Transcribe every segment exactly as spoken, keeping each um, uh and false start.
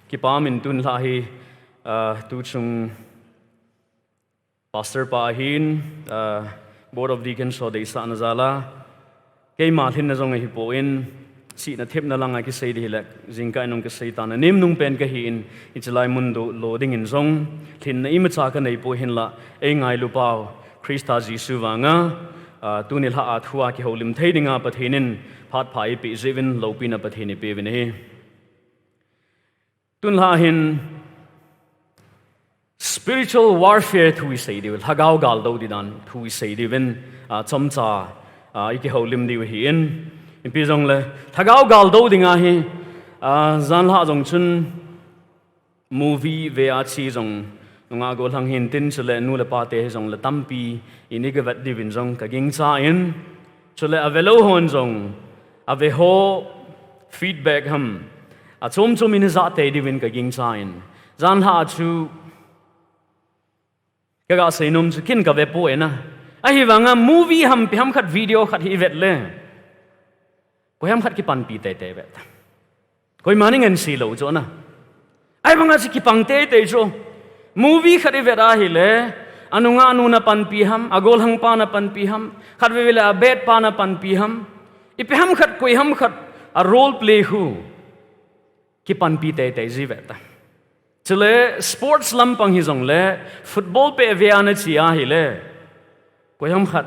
Kipah in tun lha hi, ah, tuchung pastor pa ahin, ah, Board of Deacons ho deisahna jal a, keima lhinna jong ahipon, sihna thepna langa kisei ding hileh, jingkah in hung kisei tan, anem nung pen kahin, hiche lai mun doh lo dingin jong, lhinna imacha kanei poi hinlah, eingailu pau, Christa Jesu vanga, ah, tuni lha a thu a kihoulim thei dinga Pathen in, phat pha eipeh jeh uvin, loupina Pathen ipeuvin ahi. Tun lha hin spiritual warfare thu isei diu, lhagao gal do ding dan thu isei diuvin, ah, chomcha, ah, ikihoulim diu ahin. Ipi jongle, lhagao gal do dinga hi, ah, jan lha jong chun movie ve a chi jong nunga gollhang hintin chule nu le pa te hijongle tampi in ikivet diuvin jong kagingchan, chule avelou hon jong, ave ho feedback ham, achom chom in ijah tei diuvin kagingchan. Jan lha chu kaga seinom chu ken kave poi na. Ahivanga movie ham ipi ham khat video khat hi ivet le, koi ham khat kipanpi teitei ve. Koima nei ngen si lou chu na. Ahivanga chu kipang teitei chu. Movie khat ivet ahile, anunga anu na panpi ham, agollhang pa na panpi ham, khatvei vei le abet pa na panpi ham, ipi ham khat, koi ham khat a role play khu kipanpi teitei ji ve ta. Chule sports lampang hijongle, football pe ve a nachi ahile, koi ham khat,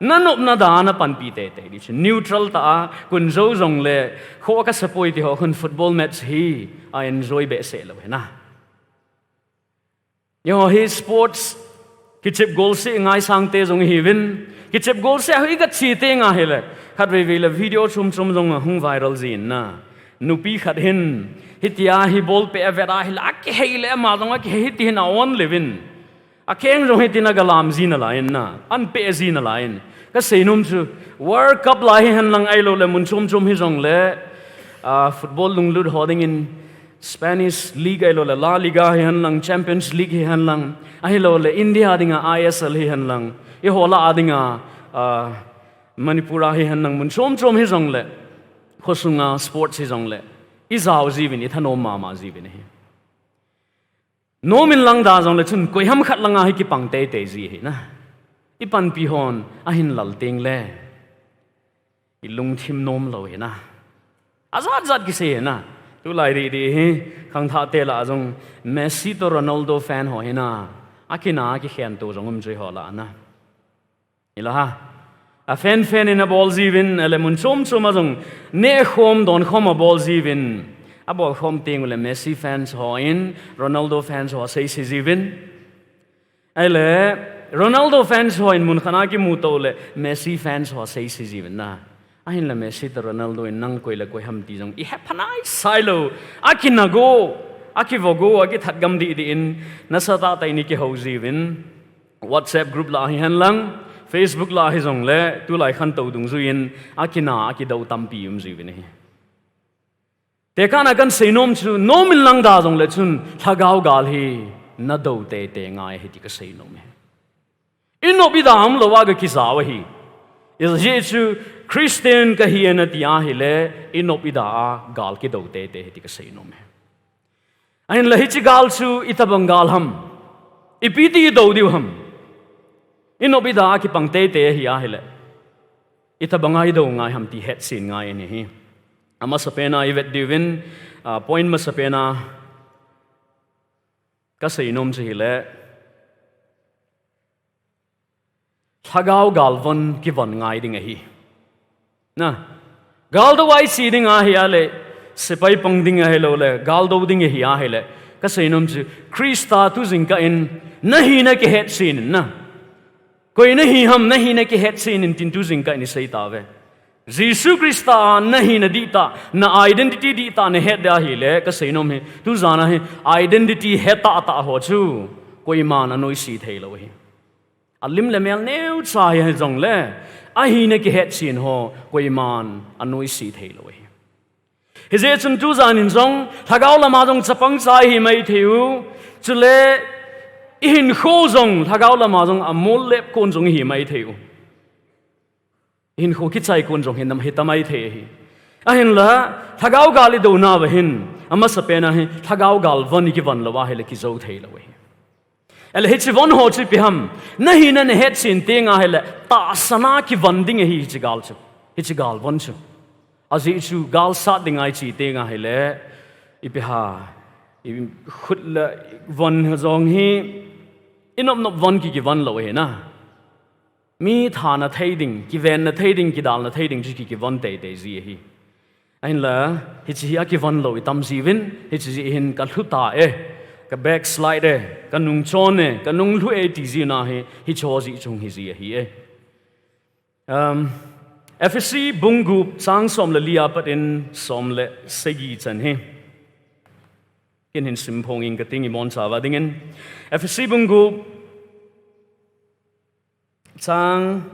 na nopna dan a panpi teitei ding chu, neutral tah a, kun jou jongle, kho ka support ti ho khun football match hi a enjoy behseh lou hi na. Eiho hi sports, kichep goal seh ngaisang te jong ihiuvin, kichep goal seh a hi kachi teng ahile, khatvei vei le video chom chom jong ahung viral jin na. Nupi khat hin, hitia hi ball pe avet ahile, akihei le ama jong akihei hiti hin a-on leuvin. Akheng jong hitin agalam ji nalai in na, anpe ji nalai in. Kaseinom chu, World Cup lai hihen lang ahiloule mun chom chom hijongle, ah, football lunglut ho dingin Spanish League ahiloule La Liga hihen lang, Champions League hihen lang, ahiloule India dinga I S L hihen lang, eiho lah a dinga, ah, Manipur a hihen lang mun chom chom hijongle, khosunga sports hijongle, ijao jiuvin, ithanom mama jiuvin ahi. Nom in lang da jongle chun koi ham khat langa hi kipang teitei ji ahi na. Ipanpi hon ahin lal tengle, ilungthim nom lou hi na. Ajat jat kisei hi na. Tulai didi hi, khangthah te lah a jong Messi toh Ronaldo fan ho hi na. Akina, akikhen to jong um chu eiho lah a na. Hilou ha. A fan fan in abol jiuvin, ahile mun chom chom a jong nehkhom donkhom abol jiuvin. Abolkhom tengule Messi fans hon Ronaldo fans ho aseise jiuvin. Ahile Ronaldo fans hon mun khat a kimuto le Messi fans ho aseise jiuvin na. Ahinla Messi toh Ronaldo in nang koi le koi ham ti jong ihet phanai sailou. Akina go, akivo go, akithat gam didi in, nasatah tah in ikihou jiuvin. WhatsApp group lah hihen lang, Facebook lah hijongle, tulai khantou dungjuiyin, akina, akidou tampi um jiuvin ahi. Tekahna kahin seinom chu, nom in lang da jongle chun, lhagao gal hi, nadou teitei ngai ahi ti kaseinom e. Inop ida umlou a gakijao ahi. Ijeh chu, Christian kahi e nati ahile, inop ida a gal kidou teitei ahi ti kaseinom e. Ahinla hiche gal chu itobang gal ham. Ipi ti idou diu ham. Inop ida a kipang teitei ahi ahile, itobang a idou ngai ham ti hetchen ngai ahi. Amasapen a ivet diuvin, ah, point masapen a kaseinom chu hile, lhagao gal von kivon ngai ding ahi. Na, gal dou a iche ding ahi ahile, sepai pang ding ahiloule, gal dou ding ahi ahile, kaseinom chu, Christa tu jingkah in, nahina kihetchen in na. Koi nahi ham, nahina kihetchen in tin tu jingkah in isei tauve. Jesu Christa a nahina dihtah, na identity dihtah nahet ding ahile, kaseinom hi, tujan a hi, identity hetah tah ho chu, koiman anoise theilou ahi. Alim le mel neocha hijongle, ahina kihetchen ho, koiman anoise theilou ahi. Hijeh chun tujan in jong, lhagao lama jong chapang cha ihi maithei u, chule, ihinkho jong, lhagao lama jong amollep kon jong ihi maithei u. Ihinkho kichai kon jong hi nam hita maithei ahi. Ahinla, lhagao gal idouna uva hin, Amasapen a hi, lhagao galvon i kivon lou ahile kijou thei lou ahi. Ahile hiche von ho chu ipi ham, nahina nahet chen teng ahile, tahsan a kivon ding ahi hiche gal chu, hiche galvon chu. Ajeh chu gal sat ding ahi che teng ahile, ipi ham, i khut le von jong hi, i nop nop von ki kivon lou ahi na. Mi thana thei ding, kivenna thei ding, kidalna thei ding chu ki kivon teitei ji ahi. Ahinla, hiche hi a kivon lou i tam jiuvin, hiche jeh hin ka lhu ta e, ka backslide e, ka nung chon e, ka nung lhu e ti ji na hi, hiche ho jeh chung hi ji ahi e. Um, Ephesi bung gup chang som le li a pat in som le sagi chan hi. Kin hin sim phong ing ka ting i mon chauva dingin. Ephesi bung gup chang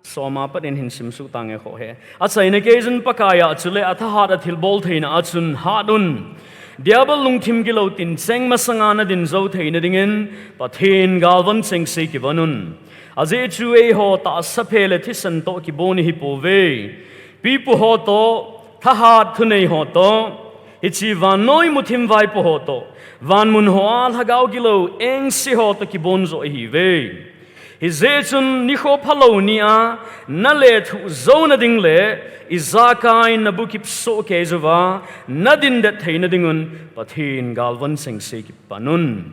som a pat in hin sim suh tange kho he. Achaina kei chun Pakai a chule athahat a thilbol theina a chun hat un. Diabol lungthim gilou tincheng masanga na din jou theina dingin Pathen galvon chengse kivon un. Ajeh chu eiho tahsa phe le thisan toh kibon i hi pouve. Pipu ho toh, thahat thunei ho toh, hiche vannoi muthim vaipo ho toh, van mun hoa lhagao gilou engse ho toh kibon joh i hiuve. Hijeh chun nikho phalou nia na lethuh jouna ding le ijakai na bukip soh kei jouva na din det theina dingun Pathen galvon chengse kipan un.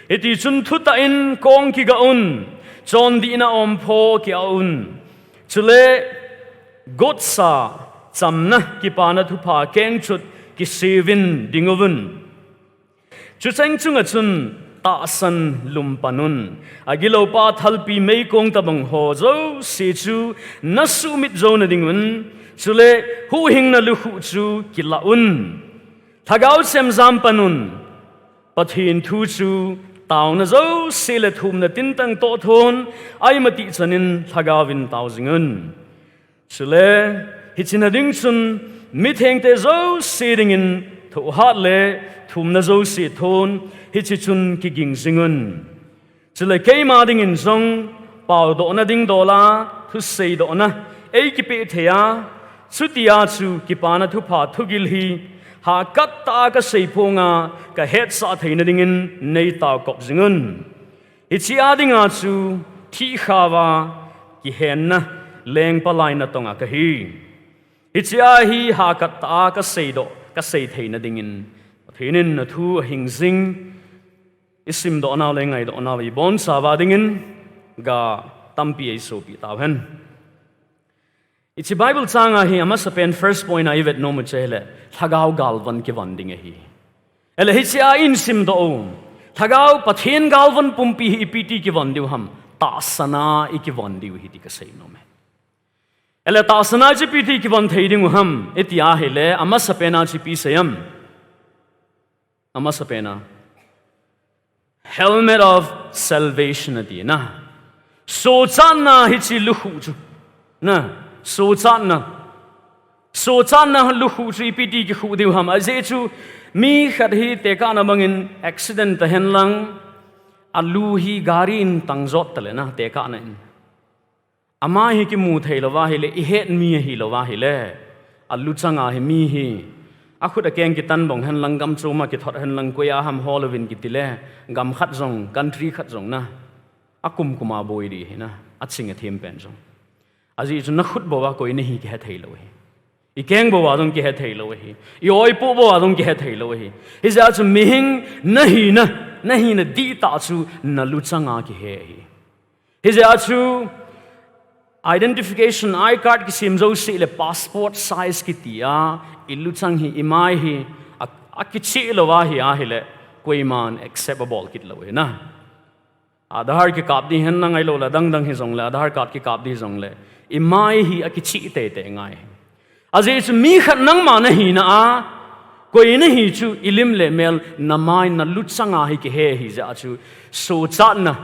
Hiti chun thutah in kong kiga un, chondihna ompho kia un. Chule gotsa chamna kipana thupha kengchut kisiuvin ding uvun. Chucheng chunga chun tahsan lum pan un. Agilou pa thalpi meikong tabang ho jouse chu na sumit jouna dingun. Chule huhhingna lukhuh chu kila un. Lhagao chemjam pan un. Pathen thu chu tauna jouse le thumna tintang toh thon, aima tih chanin lhagao in tao jing un. Chule, hiche na ding chun, mithengte jouse dingin thohhat le thumna jouse thon, hiche chun kiging jing un. Chule keima dingin jong, paodohna dingdola, thuseidohna, ei kipeh thei a, chutia chu kipana thupha thugil hi, hahkat tah a kasei phonga, kahetsah theina dingin nei taokop jing un. Hiche a dinga chu thihkhauva kihenna, lengpa laina tonga kahi. Hiche a hi hahkat tah a kaseidoh, kasei theina dingin, Pathen in athu ahing jing, i simdohnau le i ngaidohnau i bonchauva dingin, ga tampi eisopi tauhen. Hiche Bible changa hi amasapen first point a i vet nom u chu ahile, lhagao galvon kivon ding ahi. Ahile hiche a i simdoh u, lhagao Pathen galvon pumpi hi ipi ti kivon diu ham, tahsan a i kivon diu ahi ti kasei nom e. Ahile tahsan a chu ipi ti kivon thei diu ham, iti ahile, amasapen a chu ipi sei ham. Amasapen a. Helmet of salvation ati na. Sochatna hiche lukhuh chu. Na, sochatna. Sochatna lukhuh chu ipi ti kikhuh diu ham. Ajeh chu mi khat hi tekahna bangin accident tahen lang. Alu hi gari in tangjot tale na, tekahna in. Amai hi kimu thei louva ahile, i het mi ahi louva ahile, alu changa hi mi hi, akhut akeng kitan bong hen lang gam chom a kithot hen lang koi a ham hol uvin kiti le, gam khat jong, country khat jong na, akum kum a boi di hi na, aching athem pen jong. Ajeh chu na khut bou a koi nahi kihe thei lou ahi. I keng bou a jong kihe thei lou ahi. I oipoh bou a jong kihe thei lou ahi. Hijeh a chu mihing nahina, nahina dihtah chu na lu changa kihe ahi. Hijeh a chu identification I card kisem jouse le passport size kiti a, i luchang hi, i mai hi, a, akicheh louva ahi ahile, koiman accept abol kit lou ahi na. Aadhaar kikap di hen na ngailou le, dang dang hijongle, Aadhaar card kikap di jongle, i mai hi akicheh teitei ngai. Ajeh chu mi khat nangma nahina a, koi nahi chu i lim le mel na mai na luchanga hi kihe ahi jeh a chu sochatna.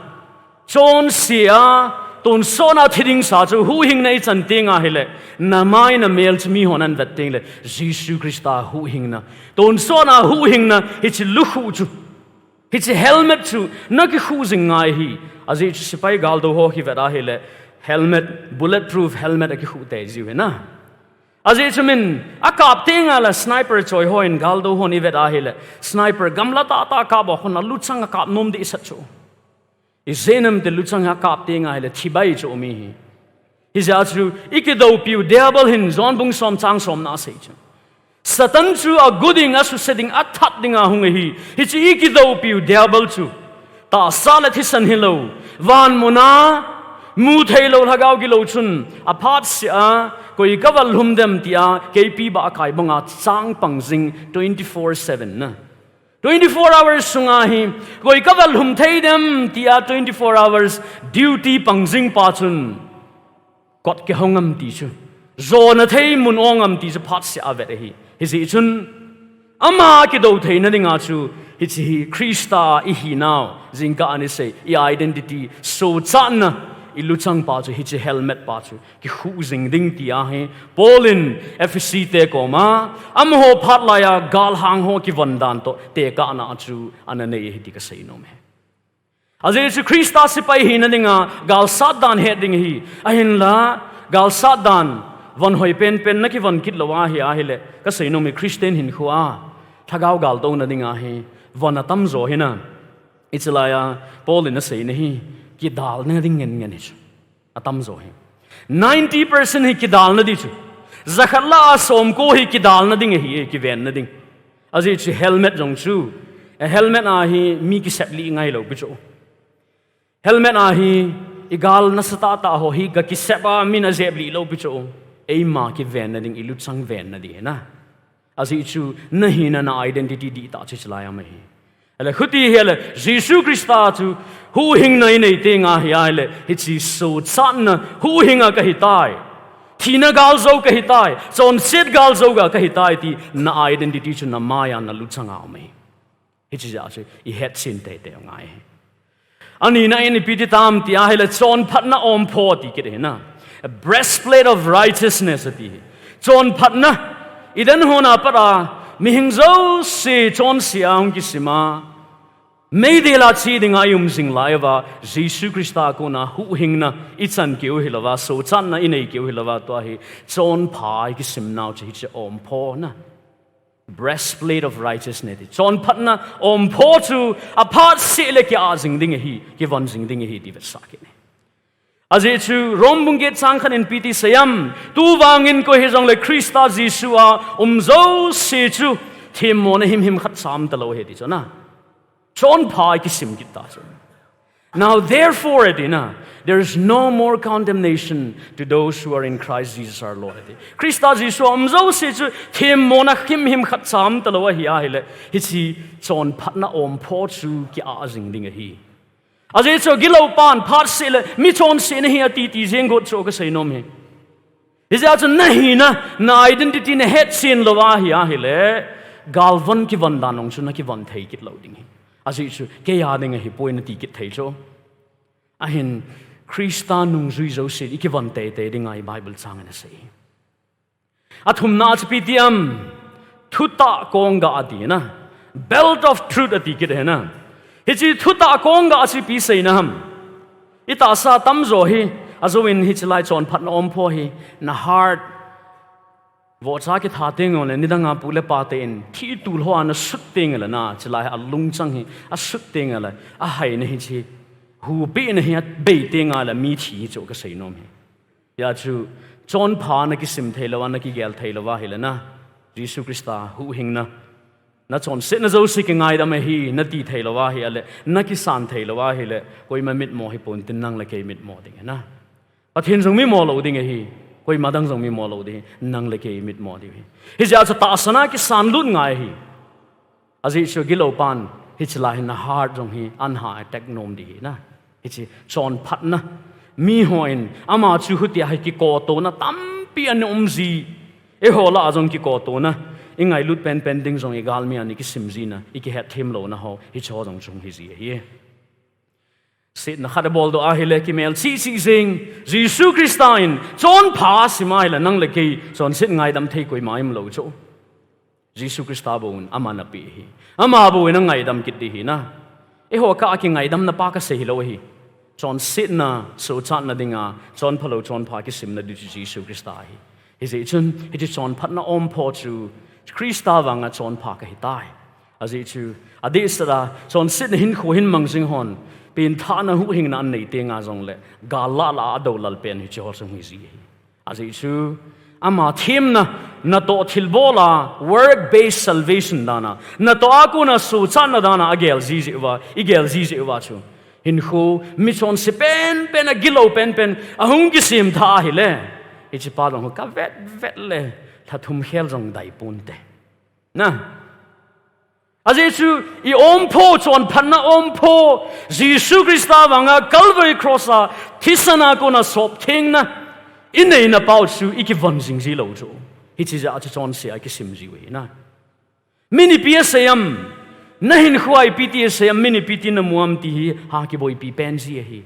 Chonse a, tonsot a thi ding sa chu huhhingna i chan teng ahile, na mai na mel chu mihon ahin vet teng le, Jesu Christa huhhingna. Tonsot a huhhingna, hiche lukhuh chu. Hiche helmet chu, na kikhuh jing ngai ahi. Ajeh chu sepai galdo ho kivet ahile, helmet, bulletproof helmet akikhuh tei jiu ahi na. Ajeh chu min, akap tenga la sniper choi hon, galdo hon i vet ahile, sniper gamla tahtah kap a khun a luchang akap nom dehset chu. Ijeh inem itile luchang akap tenga hile, thi bai chu um ahi. Hijeh a chu, i kidoupiu Diabol hin John bung som chang som na asei chu. Satan chu agu ding, asuse ding, athat ding a hung ahi. Hiche i kidoupiu Diabol chu tahsa le thisan hilou, van muna, mu theilou lhagao gilou chun, aphat seh a, koi ka vallhum dem tia, keipi ba akai banga chang pang jing twenty-four seven na. Twenty-four hours sunga hi, koi ka vallhum thei dem tia twenty-four hours duty pang jing pa chun, kot kihong am ti chu, jona thei mun ong am ti chu phat seh a vet ahi. Hijeh chun, ama kidou theina dinga chu, hiche hi Christa i hinau, jingkah a i sei, i identity, sochatna, i luchang pa chu, hiche helmet pa chu, kikhuh jing ding ti ahi. Paul in Ephesi te koma, amaho phat laiya, galhang ho kivon dan toh, tekahna chu, ana nei ahi ti ka sei nom e. Ajeh chu Christa sepai hina dinga, galsat dan het ding ahi. Ahinla, galsat dan, von hoi penpen na kivon kit lou ahi, ahile, ka sei nom e Christian hinkhoa, lhagao galtouna dinga hi, von atamjo hi na. Hiche laiya, Paul in asei na hi, kidalna ding ngen ngen hi chu. Atamjo hi. Ninety percent hi kidalna ding chu. Jakhat lah a somko hi kidalna ding ahi, kivenna ding. Ajeh chu helmet jong chu. A helmet a hi mi kisep lih ngai lou pi chu. Helmet a hi i gal nasatah tah ho hi ga kisep a min ajep lih lou pi chu. Eima kivenna ding, i luchang venna ding hi na. Ajeh chu na hina na identity dihtah chu chulai a um ahi. Ahile khuti hi ahile Jesu Christa chu huhhingna i nei tenga hi ahile hiche sochatna huhhinga ka hitai. Thina galjou ka hitai. Chonset galjou ga ka hitai ti na identity chu na maiya na luchanga um ahi. Hiche jeh a chu i hetchen teitei u ngai ahi. Anina in ipi ti tam ti ahile chonphatna ompho ti kit ahi na. A breastplate of righteousness ati hi. Chonphatna, Eden hon a pat a, mihing jouse chonse a hung kisim a, meidil a che dinga i um jing lai uva, Jesu Christa kona huhhingna i chan keu hilouva, sochatna i nei keu hilouva, tua hi chonpha i kisim nau chu hiche ompho na. Breastplate of righteousness. Chonphatna ompho chu aphat seh le ki-ah jing ding ahi, kivon jing ding ahi ti vetsah kit e. Ajeh chu Rom bung get chang khat in ipi ti asei em, tuvangin koi hijongle Christa Jesu a um jouse chu themmona himhim khatcha um talou ahi ti chu na. Chonpha i kisim kit ta chu. Now therefore, ati na, there is no more condemnation to those who are in Christ Jesus our Lord, ati. Christa Jesu a um jouse chu themmona himhim khatcha um talou ahi ahile, hiche chonphatna ompho chu ki-ah jing ding ahi. Ajeh chu gilou pan phat seh le mi chonse nahi ati ti jeng got chu ka sei nom e. Hijeh a chu na hina, na identity na hetchen lou ahi ahile, galvon kivon dan ong chu na kivon thei kit lou ding ahi. Ajeh chu, kei a ding ahipoi na ti kit thei chu. Ahin, Christa nungjui jouse i kivon teitei ding ahi Bible chang in asei. Athumna chu ipi ti em, thutah kongah ati na. Belt of truth ati kit ahi na. Hiche thutah kongah chu ipi seina ham. I tahsa tamjo hi, ajouvin hiche lai chonphatna ompho hi, na heart, vohcha kitha teng jongle, nidanga pu le pa ten, thi tul hoa na sut teng le na, hiche lai hi alungchang hi, asut teng le, ahaina hiche, hupehna hi abei teng le, mi thi hi chu ka sei nom e. Hijeh chu, chonpha na kisim thei louva, na kigel thei louva ahile na, Jesu Christa huhhingna, na chonsetna jouse kingaidam ahi, na ti thei lou ahile, na kisan thei lou ahile, koima mitmo hipon tin nang le kei mitmo ding ahi na. Pathen jong mitmo lou ding ahi, koima dang jong mitmo lou ding ahi, nang le kei mitmo ding ahi. Hijeh a chu tahsan a kisan lut ngai ahi. Ajeh chu gilou pan, hiche lai hin na heart jong hi, ana attack nom ding ahi na. Hiche chonphatna. Mihon, ama chu hitia hi kikotona tampi ana um ji. Eiho lah a jong kikotona. I ngailut penpen ding jong i galmi a i kisim jina, i kihetthem louna ho, hiche ho jong chung hi ji ahi. Setna khat abol doh ahile kimelchih chih jing, Jesu Christa in, chonpha asim ahile nang le kei, chonset ngaidam thei koima um lou chu. Jesu Christa bou in, aman apeh ahi. Ama bou in angaidam kit ding ahi na. Eiho kah a kingaidamna pa ka sei hilou ahi. Chonsetna, sochatna dinga, chonphalou, chonpha kisimna ding chu Jesu Christa ahi. Hijeh chun, hiche chonphatna ompho chu Christa vanga chonpha kahitai. Ajeh chu, adehset a, chonsetna hinkho hin mang jing hon, penthahna huhhingna anei tenga jongle, gal lah lah a adou lal pen hiche ho chu hung hiji ahi. Ajeh chu, ama themna, natoh thilbol a, work-based salvation dan a, natoh a kona sochatna dan a, agel jiji uva, igel jiji uva chu. Hinkho, michonse penpen, agilou penpen, ahung kisemthah ahile. Hichepa jong ho kavet vet le, lha thum khel jong dai ponte. Na. Ajeh chu, i ompho, chonphatna ompho, Jesu Christa vanga Calvary Cross a, thisan a kona sop thengna, ineina pau chu, ikivon jing ji lou chu. Hiche jeh a chu chonse a kisim jiu ahi na. Mi nipi asei am, nahinkhoa ipi ti asei am, mi nipi ti namu am ti hi, ha kiboipi pen ji ahi.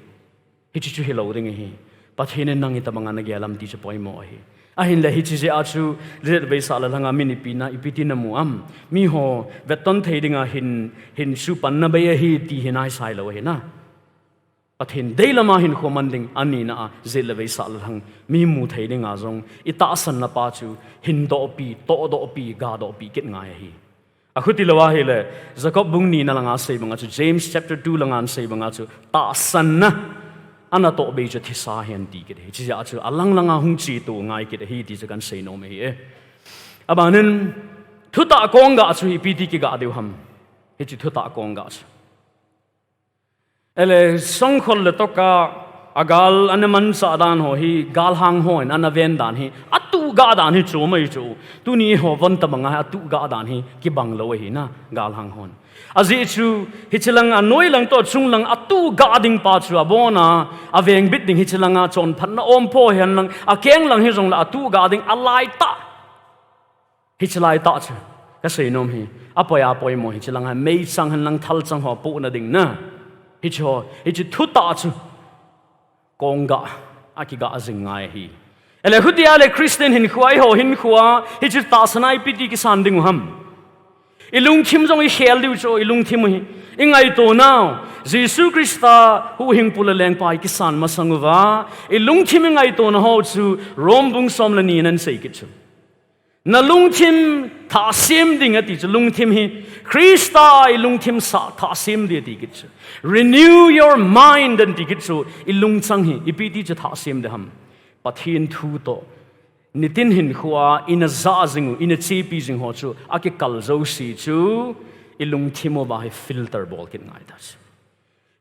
Hiche chu hilou ding ahi. Pathen in nang itobanga nagel am ti chu poimo ahi. Ahinle hiche jeh a chu, jet veisah le lhanga mi nipina ipi ti namu am. Miho vetton thei dinga hin, hin chu panna bei ahi ti hi naisai lou ahi na. Pathen deilama hinkho man ding, anina a, jet le veisah le lhang, mi mu thei dinga jong, itahsanna pa chu, hindohpi, tohdohpi, gadohpi kit ngai ahi. Achuti lou ahile, Jacob bung nina langa sei banga chu, James chapter two langa sei banga chu, tahsanna, anatoh bei chu thisa ahi ati kit ahi. Hiche jeh a chu, alang langa hung cheto ngai kit ahi ti chu kahin sei nom ahi e. Abanin, thutah kongah chu, ipi ti kigah diu ham. Hiche thutah kongah chu. Ele, songkhol le toka, agal ana manchah dan ho hi, galhang hon ana ven dan hi, atuhgah dan hi chu mai chu. Tuni ho von tobanga hi atuhgah dan hi, kibang lou ahi na, galhang hon. Ajeh chu, hiche langa, noi lang toh chung lang atuhgah ding pa chu abona, avengbit ding hiche langa, chonphatna ompho hihen lang, akeng lang hijongle atuhgah ding, alaitah. Hiche laitah chu, kasei nom hi, apoi apoimo hiche langa, meichang hen lang thalchang ho pohna ding na. Hiche ho, hiche thutah chu, kongah, akigah jing ngai ahi. Ele khutia le Christian hinkhoa, eiho hinkhoa, hiche tahsanna ipi ti kisan diu ham. Ilungthim jong ikhel diu chu, ilungthim u hi. Ingaito nau, Jesu Christa huhhingpu le lengpa ikisan masang uva, ilungthim ingaitona ho chu, Rome bung som le ni nan sei kit chu. Nalungthim thahsem ding ati chu, lungthim hi Christa a ilungthim sah thahsem ding ati kit chu. Renew your mind ati kit chu, ilungchang hi, ipi ti chu thahsem ding ham. Pathen thu toh, nitin hinkhoa, ina jah jing u, ina chepi jing ho chu, akikal jouse chu, ilungthim uva hi filter bol kit ngai ta chu.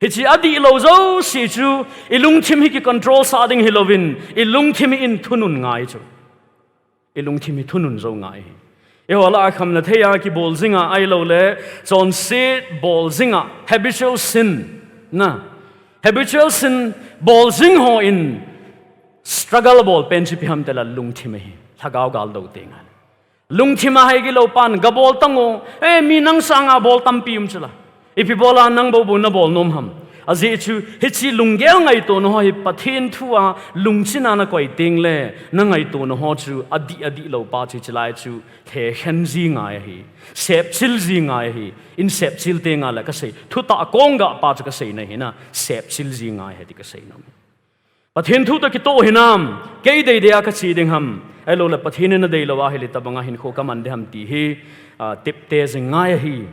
Hiche adihlou jouse chu, ilungthim hi kicontrol sah ding hilouvin, ilungthim hi in thunun ngai chu. Ilungthim hi thunun jou ngai hi. Eiho lah a khamna thei a kibol jinga ahilou le, chonset bol jinga, habitual sin. Na, habitual sin bol jing hon, struggle bol pen chu ipi ham itile lungthim ahi. Lhagao gal dou tenga. Lungthim a hei gilou pan, gabol tan o, eh, mi nang sanga bol tampi um chula. Ipi bola nang bou bou nabol nom ham. Ajeh chu, hiche lunggel ngaitona ho hi Pathen thu a lungchin a nakoi tengle, nangaitona ho chu, adih, adihlou pa chu, hiche lai chu, lhekhen ji ngai ahi, sepchil ji ngai ahi, in sepchil tenga le kasei, thutah kongah pa chu kaseina ahi na, sepchil ji ngai ahi ti kasei nom. Pathen thu toh kitoh hinam, kei deidei a kache ding ham, ahilou le Pathen in adeilou ahile itobanga hinkho kaman ding ham ti hi, ah, tepte jing ngai ahi,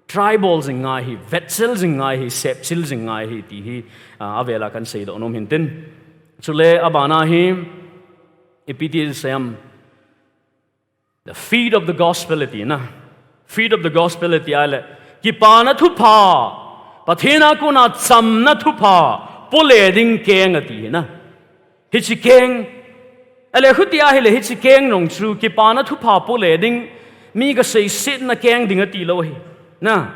tribal jing ngai ahi, vetchil jing ngai ahi, sepchil jing ngai ahi ti hi, ah, avela kahin seidoh nom hintin. Chule abana hi, ipi ti sei am, the feet of the gospel ati na. Feet of the gospel ati ahile, kipana thupha, Pathen a kona chamna thupha, pole ding keng ati na. Hiche keng, ele khutia ahile hiche keng jong chu, kipana thupha pole ding, mi kaseisetna keng ding atilou ahi. Na,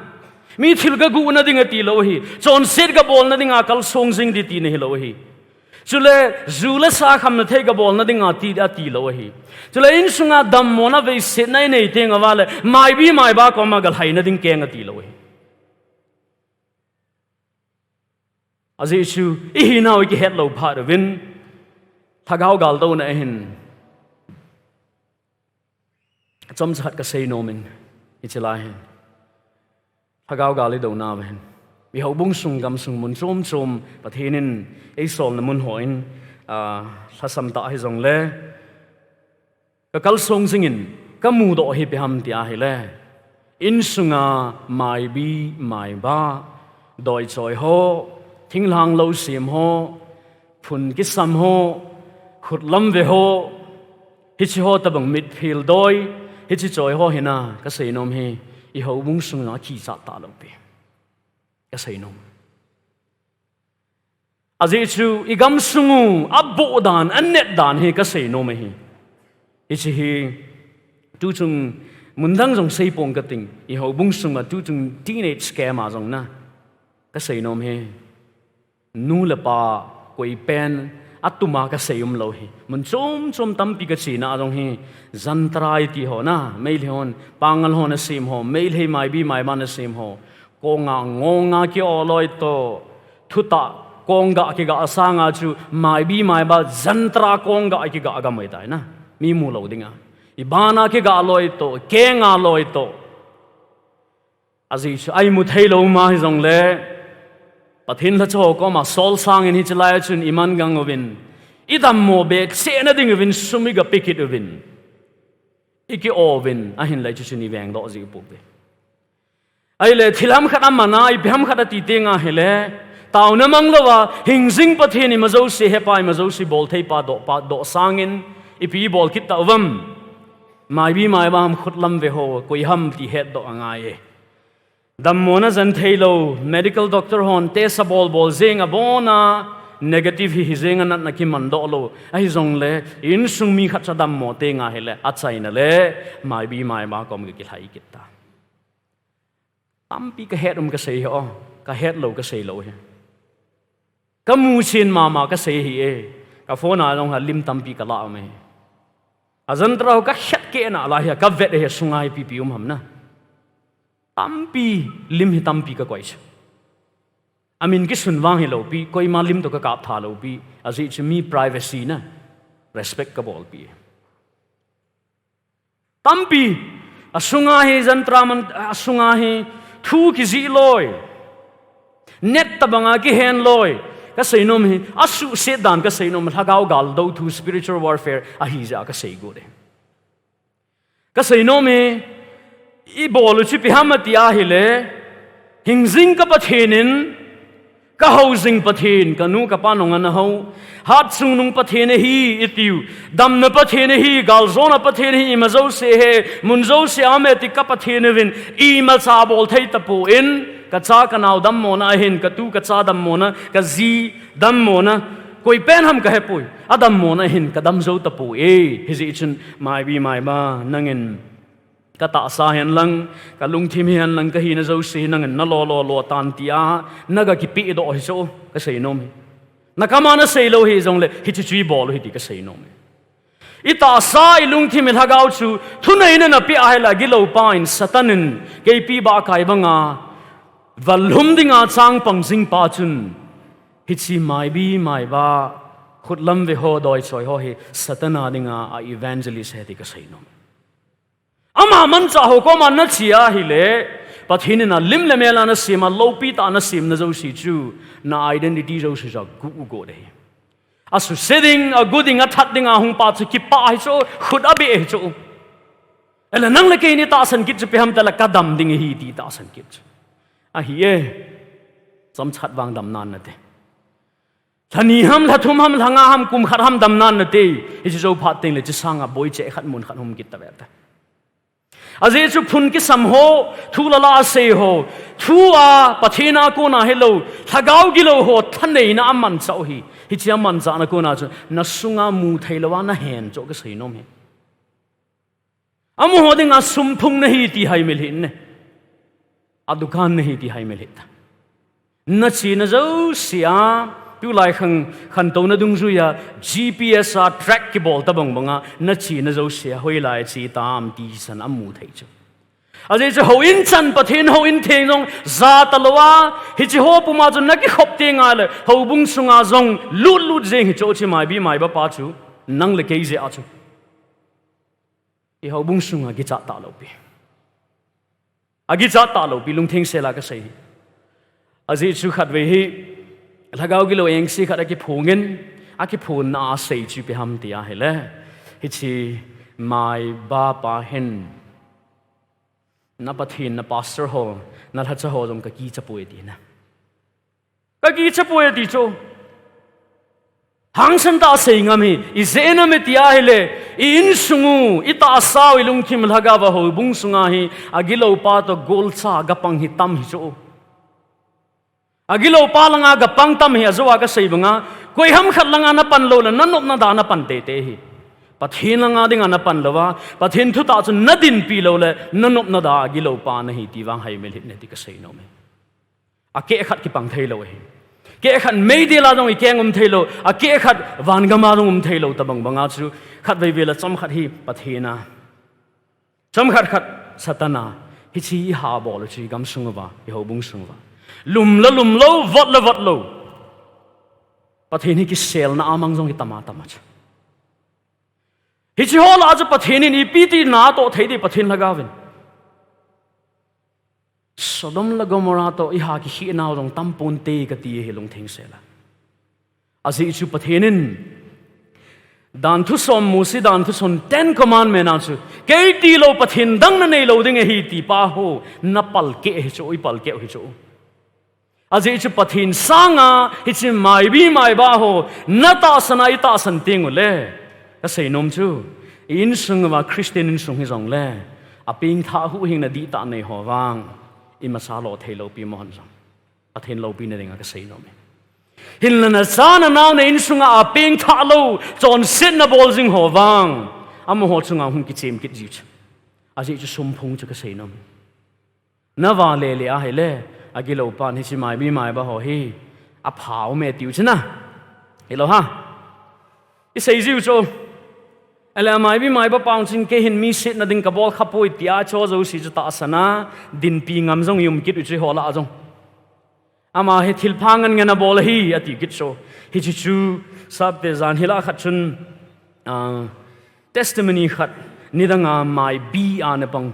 mi thil kaguhna ding atilou ahi. Chonset kabolna dinga kalsong jing ding tina hilou ahi. Chule, ju le sa khamna thei kabolna dinga ti, atilou ahi. Chule, insunga dammona veisetna inei tenguva le, maibi maiba koma kalhaina ding keng atilou ahi. Ajeh chu, ihinau ikihetlou phat uvin, lhagao gal douna ahin. Chomcha khat kasei nom in, hiche lai hin. Lhagao gal idouna uva hin. Eiho bung sung gam sung mun chom chom, Pathen in eisolna mun hon, ah, lhasam tah hijongle, Ka kalsong jingin ka mudoh hi ipi ham ti ahile, insunga maibi maiba, doichoi ho, thinglhang lou sem ho, phun kisam ho, khutlam ve ho, hiche ho tabang mitphil doi, hiche choi ho hina ka seinom hi, i houbung sunga kichat talou pi. Ka seinom. Ajeh chu i gamsung u, aboh dan, anet dan hi ka seinom ahi. Hiche hi, tuchung mundang jong seipong kating, i houbung sunga tuchung teenage camp a jong na, ka seinom hi. Nu le pa, koi pen, atuma ka sei umlou hi. Mun chom chom tampi ka chena jong hi, Jantara iti ho na, Meitei hon, Pangal hon asem ho, Meitei maibi maiba nasem ho. Konga ngonga ki-o loi to, thutah kongga kiga sanga chu, maibi maiba Jantara kongga kiga gam ahitai na. Mi mulou dinga. Ibana kiga loi to, kenga loi to. Ajeh chu, a imu theilou ma hijongle, Pathen lhacha ho koma sol sangin hiche laia chun i man gang uvin, i dammo beh chehna ding uvin sum i ga pe kit uvin, i ki-o uvin, ahinlah chuchun i vengdoh jeh u pouve. Ahile, thilham khat amana, ipi ham khat ati tenga hile, taona mang louva, hingjing Pathen ima jouse hepa, ima jouse bolthei pa, doh pa, doh sangin, ipi bol kit ta uvam. Maibi maiba ham, khutlam ve ho, koi ham ti hetdoh angai e. Dammona jen theilou, medical doctor hon test abol bol jeng abona, negative hi, hijeng a natna kimandoh lou. Ahijongle, insung mi khat cha dammo tenga hile, achaina le, maibi maiba kom kilhai kit ta. Tampi ka het um ka sei hi o, ka het lou ka sei lou hi. Ka muchen mama ka sei hi e, ka phone a jong ha lim tampi ka la um e. A Jantara ho ka het keh na la hi, ka vet hi sunga hi ipi ipi um ham na. Tampi, lim hi tampi ka koi chu. Amin kisun vang hilou pi, koima lim to ka kap tha lou pi, ajeh chu mi privacy na, respect ka bol pi. Tampi, asunga hi Jantara man, asunga hi thu kijih loi. Net tabanga kihen loi. Ka seinom hi, asuhset dan ka seinom, lhagao gal dou thu, spiritual warfare, ahi jeh a ka sei got e. Ka seinom hi, i bol u chu ipi ham ati ahile, hingjing ka Pathen in, ka houjing Pathen, ka nu ka pa nung ana hou, hatchungnung Pathen ahi i tiu, damna Pathen ahi, galjona Pathen ahi, ima jouse he, mun jouse a um e ti ka Pathen uvin, imacha bol thei tapon, ka cha ka nao dammona ahin, ka tu ka cha dammona, ka ji dammona, koi pen ham ka hepoi, adammona ahin, ka dam jou tapoi, hijeh chun, maibi maiba, nangin, ka tahsa hihen lang, ka lungthim hihen lang, ka hina jouse hi nangin na lo lo lo tan tia, na ga kipehdoh hi chu, ka seinom hi. Na kama na sei lou hijongle, hiche chu i bol u hi ti ka seinom hi. I tahsa, i lungthim, i lhagao chu, thuneina na peh ahile gilou pa in Satan in, keipi bahkai banga, vallhum dinga chang pang jing pa chun, hiche maibi maiba, khutlam ve ho, doichoi ho hi, Satan a dinga a evangelist ahi ti ka seinom. Ama manchah ho koma na che ahile, Pathen in alim le mel a na sem a, loupi tah a na semna jouse chu, na identity jouse chu agu got ahi. Asuse ding, agu ding, athat ding, ahung pa chu kipah hi chu, khut abeh hi chu. Ahile nang le kei in i tahsan kit chu ipi ham tile ka dam ding ahi ti i tahsan kit chu. Ahi e, chomkhat vang dam nan nate. Lha ni ham, lha thum ham, lha nga ham, kum khat ham dam nan nate. Hiche jou phat tengle hiche sanga boi cheh khat mun khat hum kit tave te. Ajeh chu phun kisam ho, thu la la asei ho, thu a Pathen a kona hilou, lhagao gilou ho, thaneina amanchah u hi. Hiche amanchahna kona chu, na sunga mu thei louva na hen chu ka seinom hi. Amaho dinga sum phung nahi ti haimil hih in ne. A dukan nahi ti haimil hih ta. Na chena jouse a, tulai khang khantouna dungjuia, G P S a track kibol tabang banga, na chena jouse a, hoilai che tam ti san amu thei chu. Ajeh chu houin chan Pathen houin theng jong ja talouva, hiche ho puma chu na kikhop tengle, houbung sunga jong lut lut jeng hi chu, hiche maibi maiba pa chu, nang le kei jeh a chu. I houbung sunga kichat talou pi. Akichat talou pi, lungtheng sela ka sei hi. Ajeh chu khatvei hi, lhagao gilou engse khat akiphongin, akiphonna a sei chu ipi ham ti ahile, hiche Maiba pa hin, na Pathen, na pastor ho, na lhacha ho jong ka kicha poi ati na. Ka kicha poi ati chu. Hangsan tah a sei ngam hi, ijeh inem iti ahile, i insung u, i tahsa u, i lungthim lhagao a houbung sunga hi, agilou pa toh golcha gapang hi tam hi chu. Agilou pa langa gapang tam hi, ajou a kasei banga, koiham khat langa na pan lou le, na nop na da na pan teitei hi. Pathen langa dinga na pan lou a, Pathen thutah chu na dinpi lou le, na nop na da agilou pa na hi ti vang haimil hih in ti kasei nom e. Akeh khat kipang thei lou ahi. Keh khat meidil a jong i keng um thei lou, akeh khat van gam a jong um thei lou, tabang banga chu khatvei vei le chomkhat hi Pathen a, chomkhat khat Satan a, hiche i ha bol u chu i gamsung uva, i houbung sung uva. Lum le lum lou, vot le vot lou. Pathen hi kiselna a mang jong hi tam a tam a chu. Hiche ho lah a chu Pathen in ipi ti natoh thei ding Pathen lhagao vin. Sodom le Gomorrah toh i ha kikhehna u jong tam ponte kati hi lungtheng sel a. Ajeh chu Pathen in dan thusom Mose dan thusom Ten Commandment a chu, kei tilou Pathen dang na nei lou ding ahi ti pa ho, na palkeh hi chu, i palkeh hi chu. Ajeh chu Pathen sanga hiche maibi maiba ho, na tahsan a i tahsan teng u le, kasei nom chu, i insung uva Christian insung hi jong le, apengthah huhhingna dihtah nei ho vang, imacha lou thei lou pi mo hon jong. Pathen loupina dinga kasei nom e. Hinla na cha na nao na insunga apengthah lou, chonsetna bol jing ho vang, amaho chunga hung kichem kit jiu chu. Ajeh chu sumphung chu kasei nom. Na vale le ahile, agilou pan hiche maibi maiba ho hi, apha um e tiu chu na. Hilou ha. I sei jiu chu. Ahile amaibi maiba pa hung chun kei hin mi setna ding kabol khapoi tia chu jouse chu tahsan a, dinpi ngam jong i um kit u chu ho lah a jong. Ama hi thilpha ngen ngen a bol ahi, ati kit chu. Hiche chu, sapte jan hila khat chun, ah, testimony khat, nidanga maibi a na pang,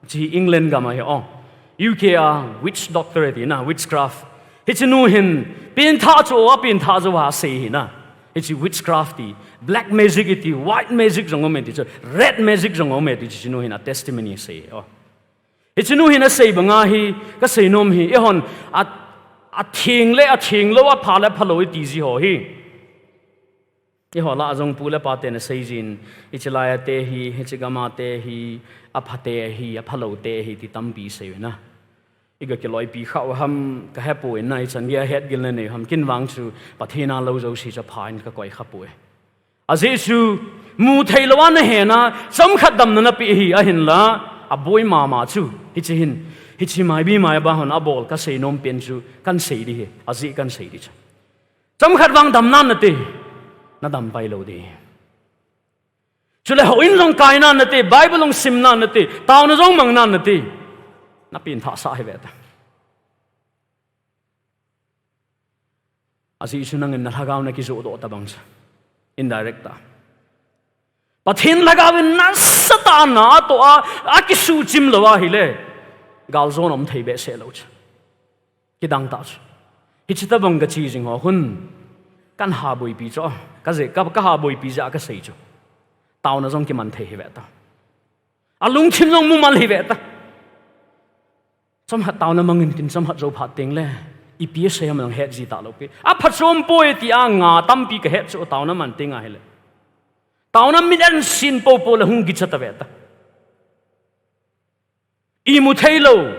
hiche England gam a hi, oh, U K a witch doctor ati na, witchcraft. Hiche nu hin, pengthah chu, apengthah chu asei hi na. Hiche witchcraft ti, black magic iti, white magic jong um e ti chu, red magic jong um e ti chu, hiche nu hin a testimony sei, oh. Hiche nu hin asei banga hi, kasei nom hi, eihon, a, atheng le, atheng lou, apha le, apha lou, iti ji ho hi. Eiho lah a jong pu le pa ten asei jin, hiche lai a te hi, hiche gam a te hi, apha te hi, apha lou te hi, ti tampi sei u na. I ga kiloipi kha u ham, ka hepoi na, ichan gei a hetgilna nei u ham, ken vang chu, Pathen a lou jouse chu apha in ka koi khapoi. Ajeh chu, mu thei lou a na hena, chomkhat damna na pe hi, ahinla, aboi mama chu, hiche hin, hiche maibi maiba hon abol kasei nom pen chu, kan sei di hi, ajeh kan sei di chu. Chomkhat vang damna nate, na dam pai lou di. Chule houin jong kaina nate, Bible jong simna nate, taona jong mangna nate, na pengthah sah hi ve ta. Ajeh chu nangin na lhagao na kijoh doh tabang chu. Indirect a. Pathen lhagao in nasatah a na atoh a, akisuhchim lou ahile. Galjona um thei behseh lou chu. Kidang tah chu. Hiche tabang kache jing ho khun. Kan ha boipi chu. Ka je, ka, ka ha boipi jeh a kasei chu. Taona jong kiman thei hi ve ta. Alungthim jong mumal hi ve ta. Chomkhat taona mangin tin chomkhat jou phat teng le, ipi asei ham jong het ji talou pi. Apha chom poi tia nga tampi ka het chu taona man teng ahile. Taona mit an sin popo le hung kicha ta ve ta. Imu thei lou.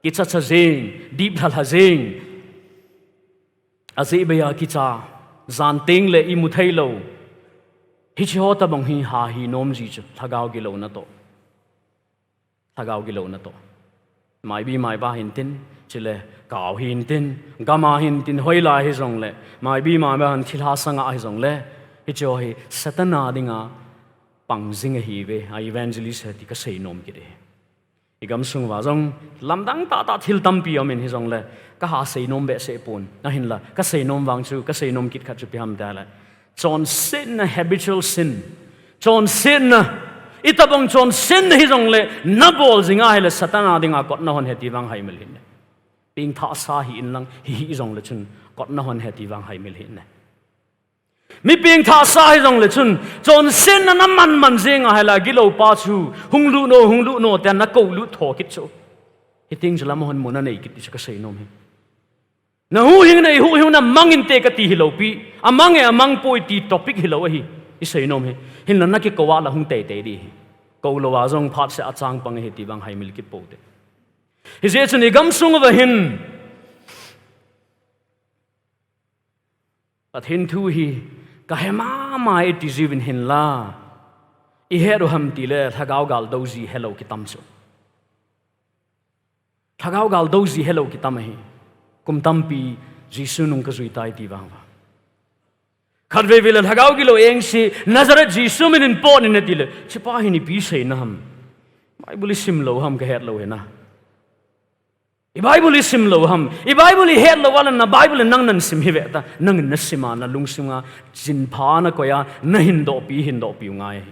Kicha cha jing, dip lha lha jing. Ajeh beiya kicha, jan teng le imu thei lou. Hiche ho tabang hi ha hi nom ji chu, lhagao gilouna toh. Lhagao gilouna toh. Maibi maiba hin tin, chule kau hin tin, gam a hin tin, hoilai hi jong le, maibi maiba hin thilha sanga hi jong le, hiche ho hi Satan a dinga pang jing ahi ve, a evangelist hi ti kasei nom kit e. I gamsung uva jong, lamdang tah tah thil tampi um in hi jong le, ka ha sei nom behseh pon, ahinla, kasei nom vang chu, kasei nom kit khat chu ipi ham tile. Chonsetna, habitual sin. Chonsetna. Itabang chonsetna hi jong le, na bol jing ahile Satan a dinga kotna hon ahi ti vang haimil hih in. Pengthah sa hih in lang, hi hih jong le chun, kotna hon ahi ti vang haimil hih in. Mi pengthah sa hijongle chun, chonsetna naman man jeng a hile, gilou pa chu, hung lut no, hung lut no, tia nakou lut tho kit chu. Hiteng chu lam hon mun anei kit ti chu kasei nom hi. Nahuhhingna, ihuhhingna mang inte kati hilou pi. Amang e, amang poi ti topic hilou ahi. Isei nom hi. Hinla nakikou a la hung teitei di hi. Kou lou a jong phat seh a chang pang ahi ti vang haimil kit pou te. Hijeh chun igamsung uva hin, Pathen thu hi kahe mama e ti jiuvin hinla, ihet u ham tile, lhagao gal dou ji helou kitam chu. Lhagao gal dou ji helou kitam ahi. Kum tampi Jesu nung kajui tai ti vang uva. Khatvei vei le lhagao gilou engse, Nazareth Jesu min in pot in ati le, hichepa hin ipi seina ham. Bible isim lou ham, kahet lou hina. I Bible isim lou ham. I Bible ihet lou a le na Bible nang nahin sim hi ve ta. Nangin nasim a, nalungsim a chinpha nakoi a, nahin dohpi, hin dohpi u ngai.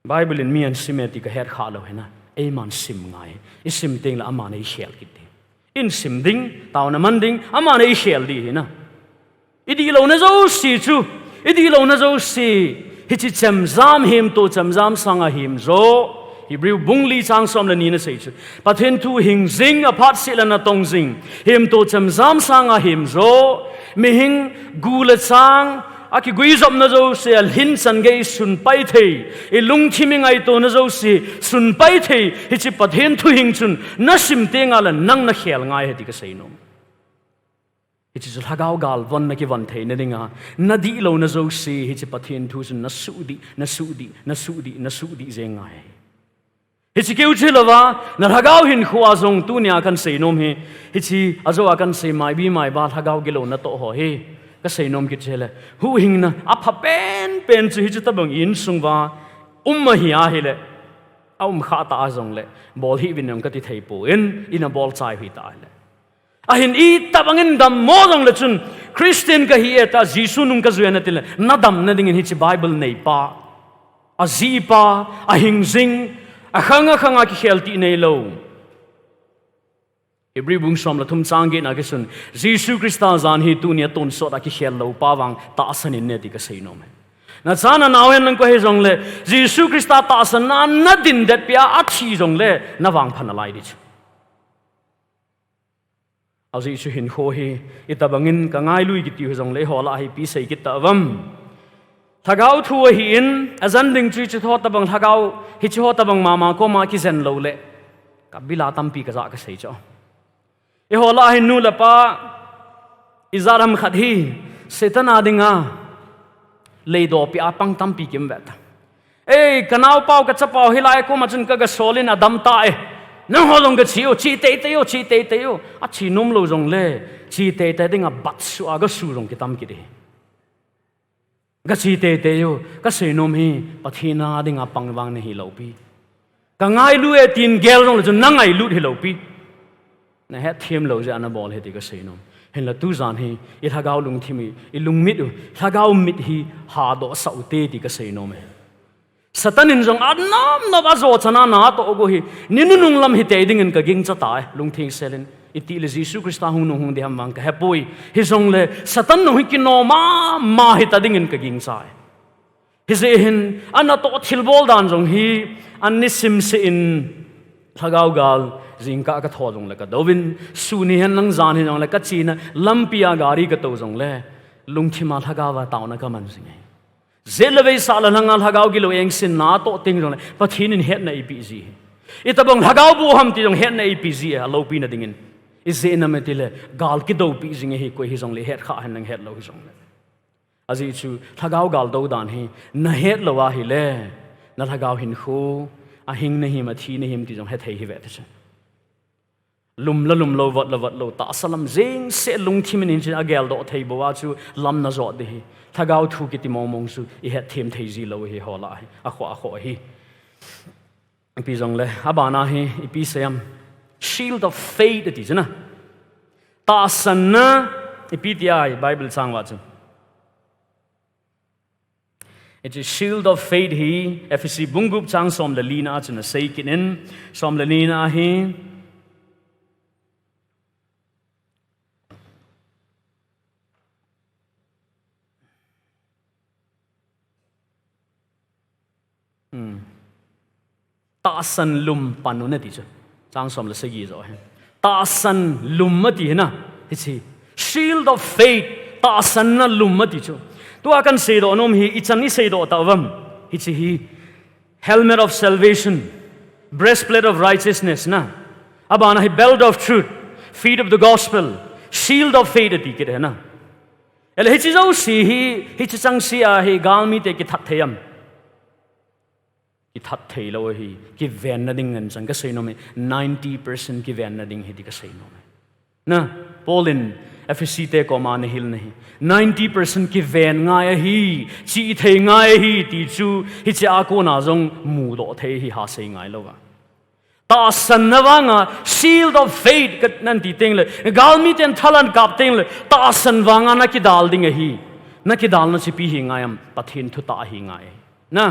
Bible in mi ahin sim e ti kahet kha lou hina. Eiman sim ngai. Isim teng le aman eikhel kit di. Ihin sim ding, taona man ding, aman eikhel di hina. Idihlouna jouse chu, idihlouna jouse, hiche chemjam, hemto chemjam sanga hemjo, Hebrew bung li chang som le ni na sei chu. Pathen thu hing jing, aphat seh le natong jing, hemto chemjam sanga hemjo, mihing gu le chang, akiguijopna jouse, alhin chan gei sunpai thei, ilungthim ingaitona jouse, sunpai thei, hiche Pathen thu hing chun, nasim teng a le nang nakhel ngai ahi ti kasei nom. Hiche chu lhagao gal von nakivon theina dinga, nadihlouna jouse, hiche Pathen thu chun nasuh di, nasuh di, nasuh di, nasuh di jeng ngai. Hiche keu chu hilouva, na lhagao hinkho a jong tunia kahin sei nom hi, hiche ajo a kahin sei maibi maiba lhagao gilou natoh ho hi, kasei nom kit chu hile, huhhingna apha penpen chu hiche tobang insung uva um ahi ahile, aum kha ta a jongle, bol hih uvin jong kati thei poi, ina bol chai hih ta le. Ahin itobang in dammo jongle chun, Christian kahi e tia Jesu nung kajui e nati le, nadamna dingin hiche Bible neipa, ajihpa, ahing jing, akhang akhang a kikhel ti neilou. Hebrew bung som le thum chang get na kisun, Jesu Christa jan hi tunia tonsot a kikhel lou pa vang tahsan in ne ti kasei nom e. Nacha nanao hen lang koi hijongle, Jesu Christa tahsan na, nadin det pia athi jongle, navangphat nalai di chu. Ajeh chu hinkho hi, itobang in kangailu kiti hijongle, eiho lah a hi ipi sei kit ta uvam. Lhagao thu ahin, ajan ding chu hiche ho tobang lhagao, hiche ho tobang mama koma kijen lou le, kabil a tampi kajah kasei chu. Eiho lah a hin nu le pa, ijat ham khat hi, Satan a dinga, leidopi a pang tampi kium ve ta. Ei, kanaopa u, kachapa u, hilai a koma chun kaga sol in adam ta e. Nangho jong gache u, che teitei u, che teitei u. Ache nom lou jongle, che teitei dinga batsu a gasu jong kitam kit e. Gache teitei u, kasei nom hi, Pathen a dinga pang vang nahi lou pi. Kangailu e tin gel jongle chun nangailut hilou pi. Nahetthem lou jeh a nabol ahi ti kasei nom. Hinla tujan hi, ilhagao lungthim hi, ilungmit u, lhagao mit hi, hadoh sah u te ti kasei nom e. Satan in jong anop nop a ajo chan a natoh u hi, ni nunung lam hitei dingin kagingcha tai, lungtheng sel in, itile Jesu Christa hung nung hung di ham vang kahepoi, hijongle Satan nung hi kinom mama hita dingin kagingcha e. Hijeh hin, anatoh thilbol dan jong hi, an nisim seh in, lhagao gal, jingkah katho jongle kadou in, sun hihen lang jan hijongle kachena, lampi a gari katou jongle, lungthim a lhagao a taona kaman jing e. Jet le vei sah le lhang a lhagao gilou engse natoh teng jongle, Pathen in hetna eipeh ji. Itobang lhagao boh ham ti jong hetna eipeh ji e, aloupina dingin. Ijeh inem itile, gal kidoupeh jing ahi koi hijongle, het kha hen lang het lou hijongle. Ajeh chu, lhagao gal dou dan hi, nahet lou ahile, na lhagao hinkho, ahing nahim, athi nahim ti jong hethei hi ve ti chu. Lum le lum lou, vot le vot lou, tahsa lam jeng seh lungthim in hin chin ageldoh thei bou a chu lam najot di hi. Lhagao thu kiti mong mong chu ihet them thei ji lou hi hola hi. Akhoh, akhoh hi. Ipi jongle, abana hi, ipi seiyam. Shield of faith ati chu na. Tahsanna, ipi ti ai, Bible chang uva chu. Hiche shield of faith hi, Ephesi bung gup chang som le lina a chun asei kit in, som le lina hi, Tahsan lum pan un ati chu. Chang som le sagi jo hi. Tahsan lum ati hi na. Hichi. Shield of faith. Tahsanna lum ati chu. Tua kan seidoh nom hi, ichan i seidoh tauvam. Hichi hi. Helmet of salvation. Breastplate of righteousness na. Abana hi belt of truth. Feet of the gospel. Shield of faith ati kit hi na. Ele hichi jouse hi, hichi chang sia hi galmite kithat thei am. Kithat thei lou ahi, kivenna ding ngen chang ka sei nom e, ninety percent kivenna ding ahi ti ka sei nom e. Na, Paul in Ephesi te koma ana hilna hi, ninety percent kiven ngai ahi, chi thei ngai ahi ti chu, hichi a kona jong mudoh thei ahi ha sei ngai louva. Tahsanna vanga, shield of faith ka nan ti teng le, galmiten thalan kap teng le, tahsan vanga na kidal ding ahi, na kidalna chu ipi hi ngai am, Pathen thutah ahi ngai. Na,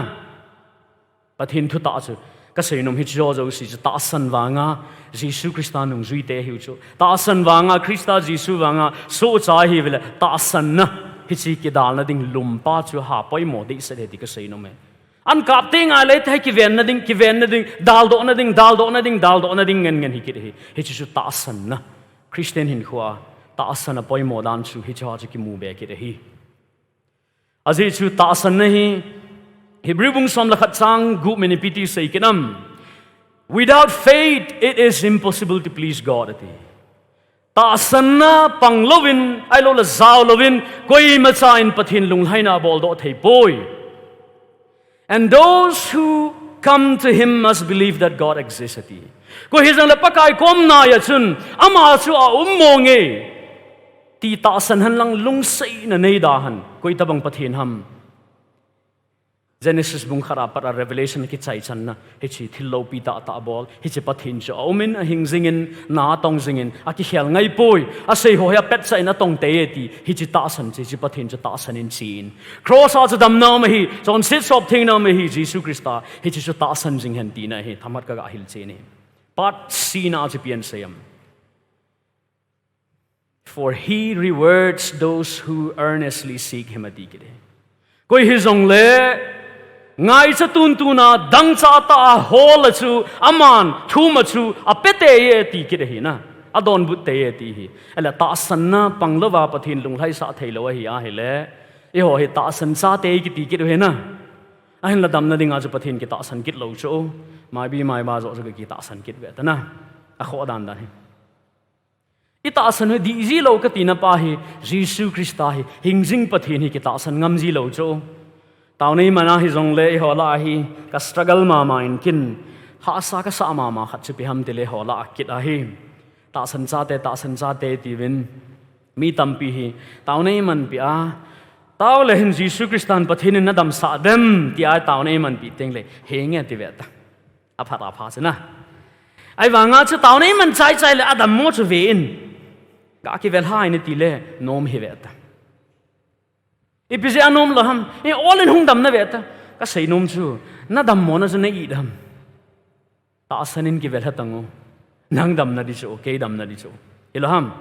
Pathen thutah chu ka sei nom hi chu jouse chu tahsan vanga Jesu Christa nungjuite hiu chu. Tahsan vanga Christa Jesu vanga sohcha hiu le tahsanna hichi kidalna ding lumpa chu ha poimo dehset ahi ti ka sei nom e. An kap teng le thei kivenna ding, kivenna ding, daldohna ding, daldohna ding, daldohna ding ngen ngen hi kit hi. Hichi chu tahsanna. Christian hinkhoa tahsan a poimo dan chu hichi a chu kimu be kit ahi. Ajeh chu tahsanna hi, Hebrew bung som le khat chang gup in ipi ti sei kit am. Without faith, it is impossible to please God, ati. Tahsanna pang louvin, ahilou le jao louvin, koimacha in Pathen lunglhaina boldoh thei poi. And those who come to him must believe that God exists, ati. Koi hijong le Pakai kom nai a chun, ama chu a um mong e. Ti tahsan hen lang lungsetna nei da hen. Koi tabang Pathen ham. Genesis bung khat a pat a Revelation kichai channa. Hichi thil loupi tahtah bol. Hichi Pathen chu a um in, a hing jing in, na a tong jing in, a kikhel ngai poi. A sei ho hi a petcha in a tong tei e ti. Hichi tahsan chu, hichi Pathen chu tahsan in chi in. Cross a chu damna um ahi, chonset sop thengna um ahi, Jesu Christa. Hichi chu tahsan jing hen tina hi. Themkhat ka ga hil chen e. Part C na chu ipi asei am. For he rewards those who earnestly seek him, ati kit e. Koi hijong le, ngaicha tuntuna, dangchah tah a hol a chu, aman, thum a chu, a pe tei e ti kit ahi na. A donbut tei e ti hi. Ele tahsanna pang louva Pathen lunglhaisah thei lou ahi ahile. Eiho hi tahsan chate kiti kit u ahi na. Ahinla damna dinga chu Pathen kitahsan kit lou chu. Maibi maiba joh chu kitahsan kit ve ta na. A khoh dan dan hi. I tahsan u dih ji lou ka tina pa hi, Jesu Christa hi, hing jing Pathen hi kitahsan ngam ji lou chu. Taonei man a hijong le eiho lah a hi, ka struggle mama in kin, hahsa ka sah mama khat chu ipi ham ti le eiho lah a kit a hi. Tahsan chate, tahsan chate tiuvin, mi tampi hi, taonei man pi a, tao le hin Jesu Christa in Pathen in na damsah dem, ti a taonei man pi teng le, henge ti ve ta. A phat a pha chu na. Ahivanga chu taonei man chai chai le a dammo chu ve in. Ka kivel hai na ti le nom hi ve ta. Ipi jeh a nom lou ham. I ol in hung dam na ve ta. Ka sei nom chu. Na dammo na chu na it ham. Tahsan in kivel ha tang u. Nang damna di chu, kei damna di chu. Hilou ham.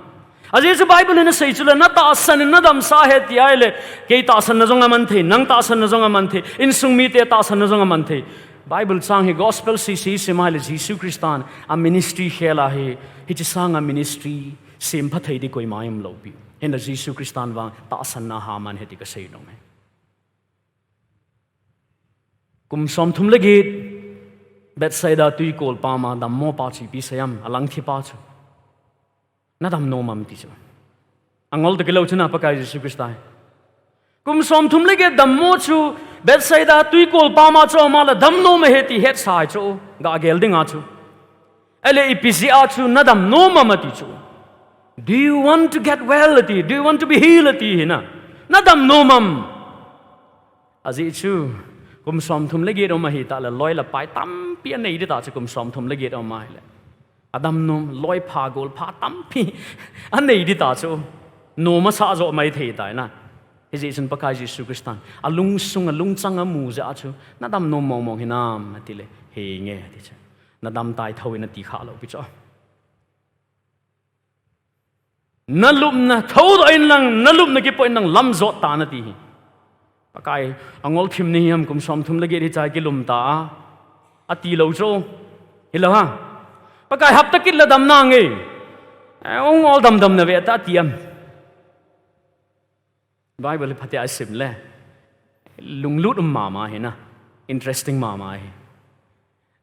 Ajeh chu Bible in asei chu le, na tahsan in na damsah ahi ti ahile, kei tahsanna jong aman thei, nang tahsanna jong aman thei, insung mite tahsanna jong aman thei. Bible chang hi gospel sese sim ahile Jesu Christan a ministry khel ahi, hiche sanga ministry sempha thei di koima um lou pi. Hinla Jesu Christan vang tahsanna a man ahi ti ka sei nom e. Kum somthum le get, Bethsaida tuikol pama dammo pa chu ipi asei am, a langthi pa chu. Na dam nom am ti chu. Angol toh kilou chu na Pakai Jesu Christa hi. Kum somthum le get dammo chu, Bethsaida tuikol pama chu ama la dam nom ahi ti hetsa chu, ga gel dinga chu. Ahile ipi jeh a chu na dam nom am ati chu. Do you want to get well ati? Do you want to be healed ati hi na. Na dam nom am. Ajeh chu, kum somthum le get um ahi tah le loi le pai tampi anei di ta chu kum somthum le get um ahile. A dam nom, loi pha gol pha tampi anei di ta chu. Nom asah jo mai thei tai na. Hijeh chun Pakai Jesu Christan a lungsung a lungchang a mu jeh a chu. Na dam nom mong mong hinam ati le. Henge ati chu. Na dam tai tho in ati kha lou pi chu. Na lupna, thoudoh in lang, na lupna kipoh in lang lam jot tan ati hi. Pakai, angol thim ni hiam kum somthum le get hi chai kilum ta a. Ati lou chu. Hilou ha. Pakai hapta kit la dam nange. Eh, ong ol dam dam na ve ta ati am. Bible phatea isim le. Lunglut um mama hi na. Interesting mama hi.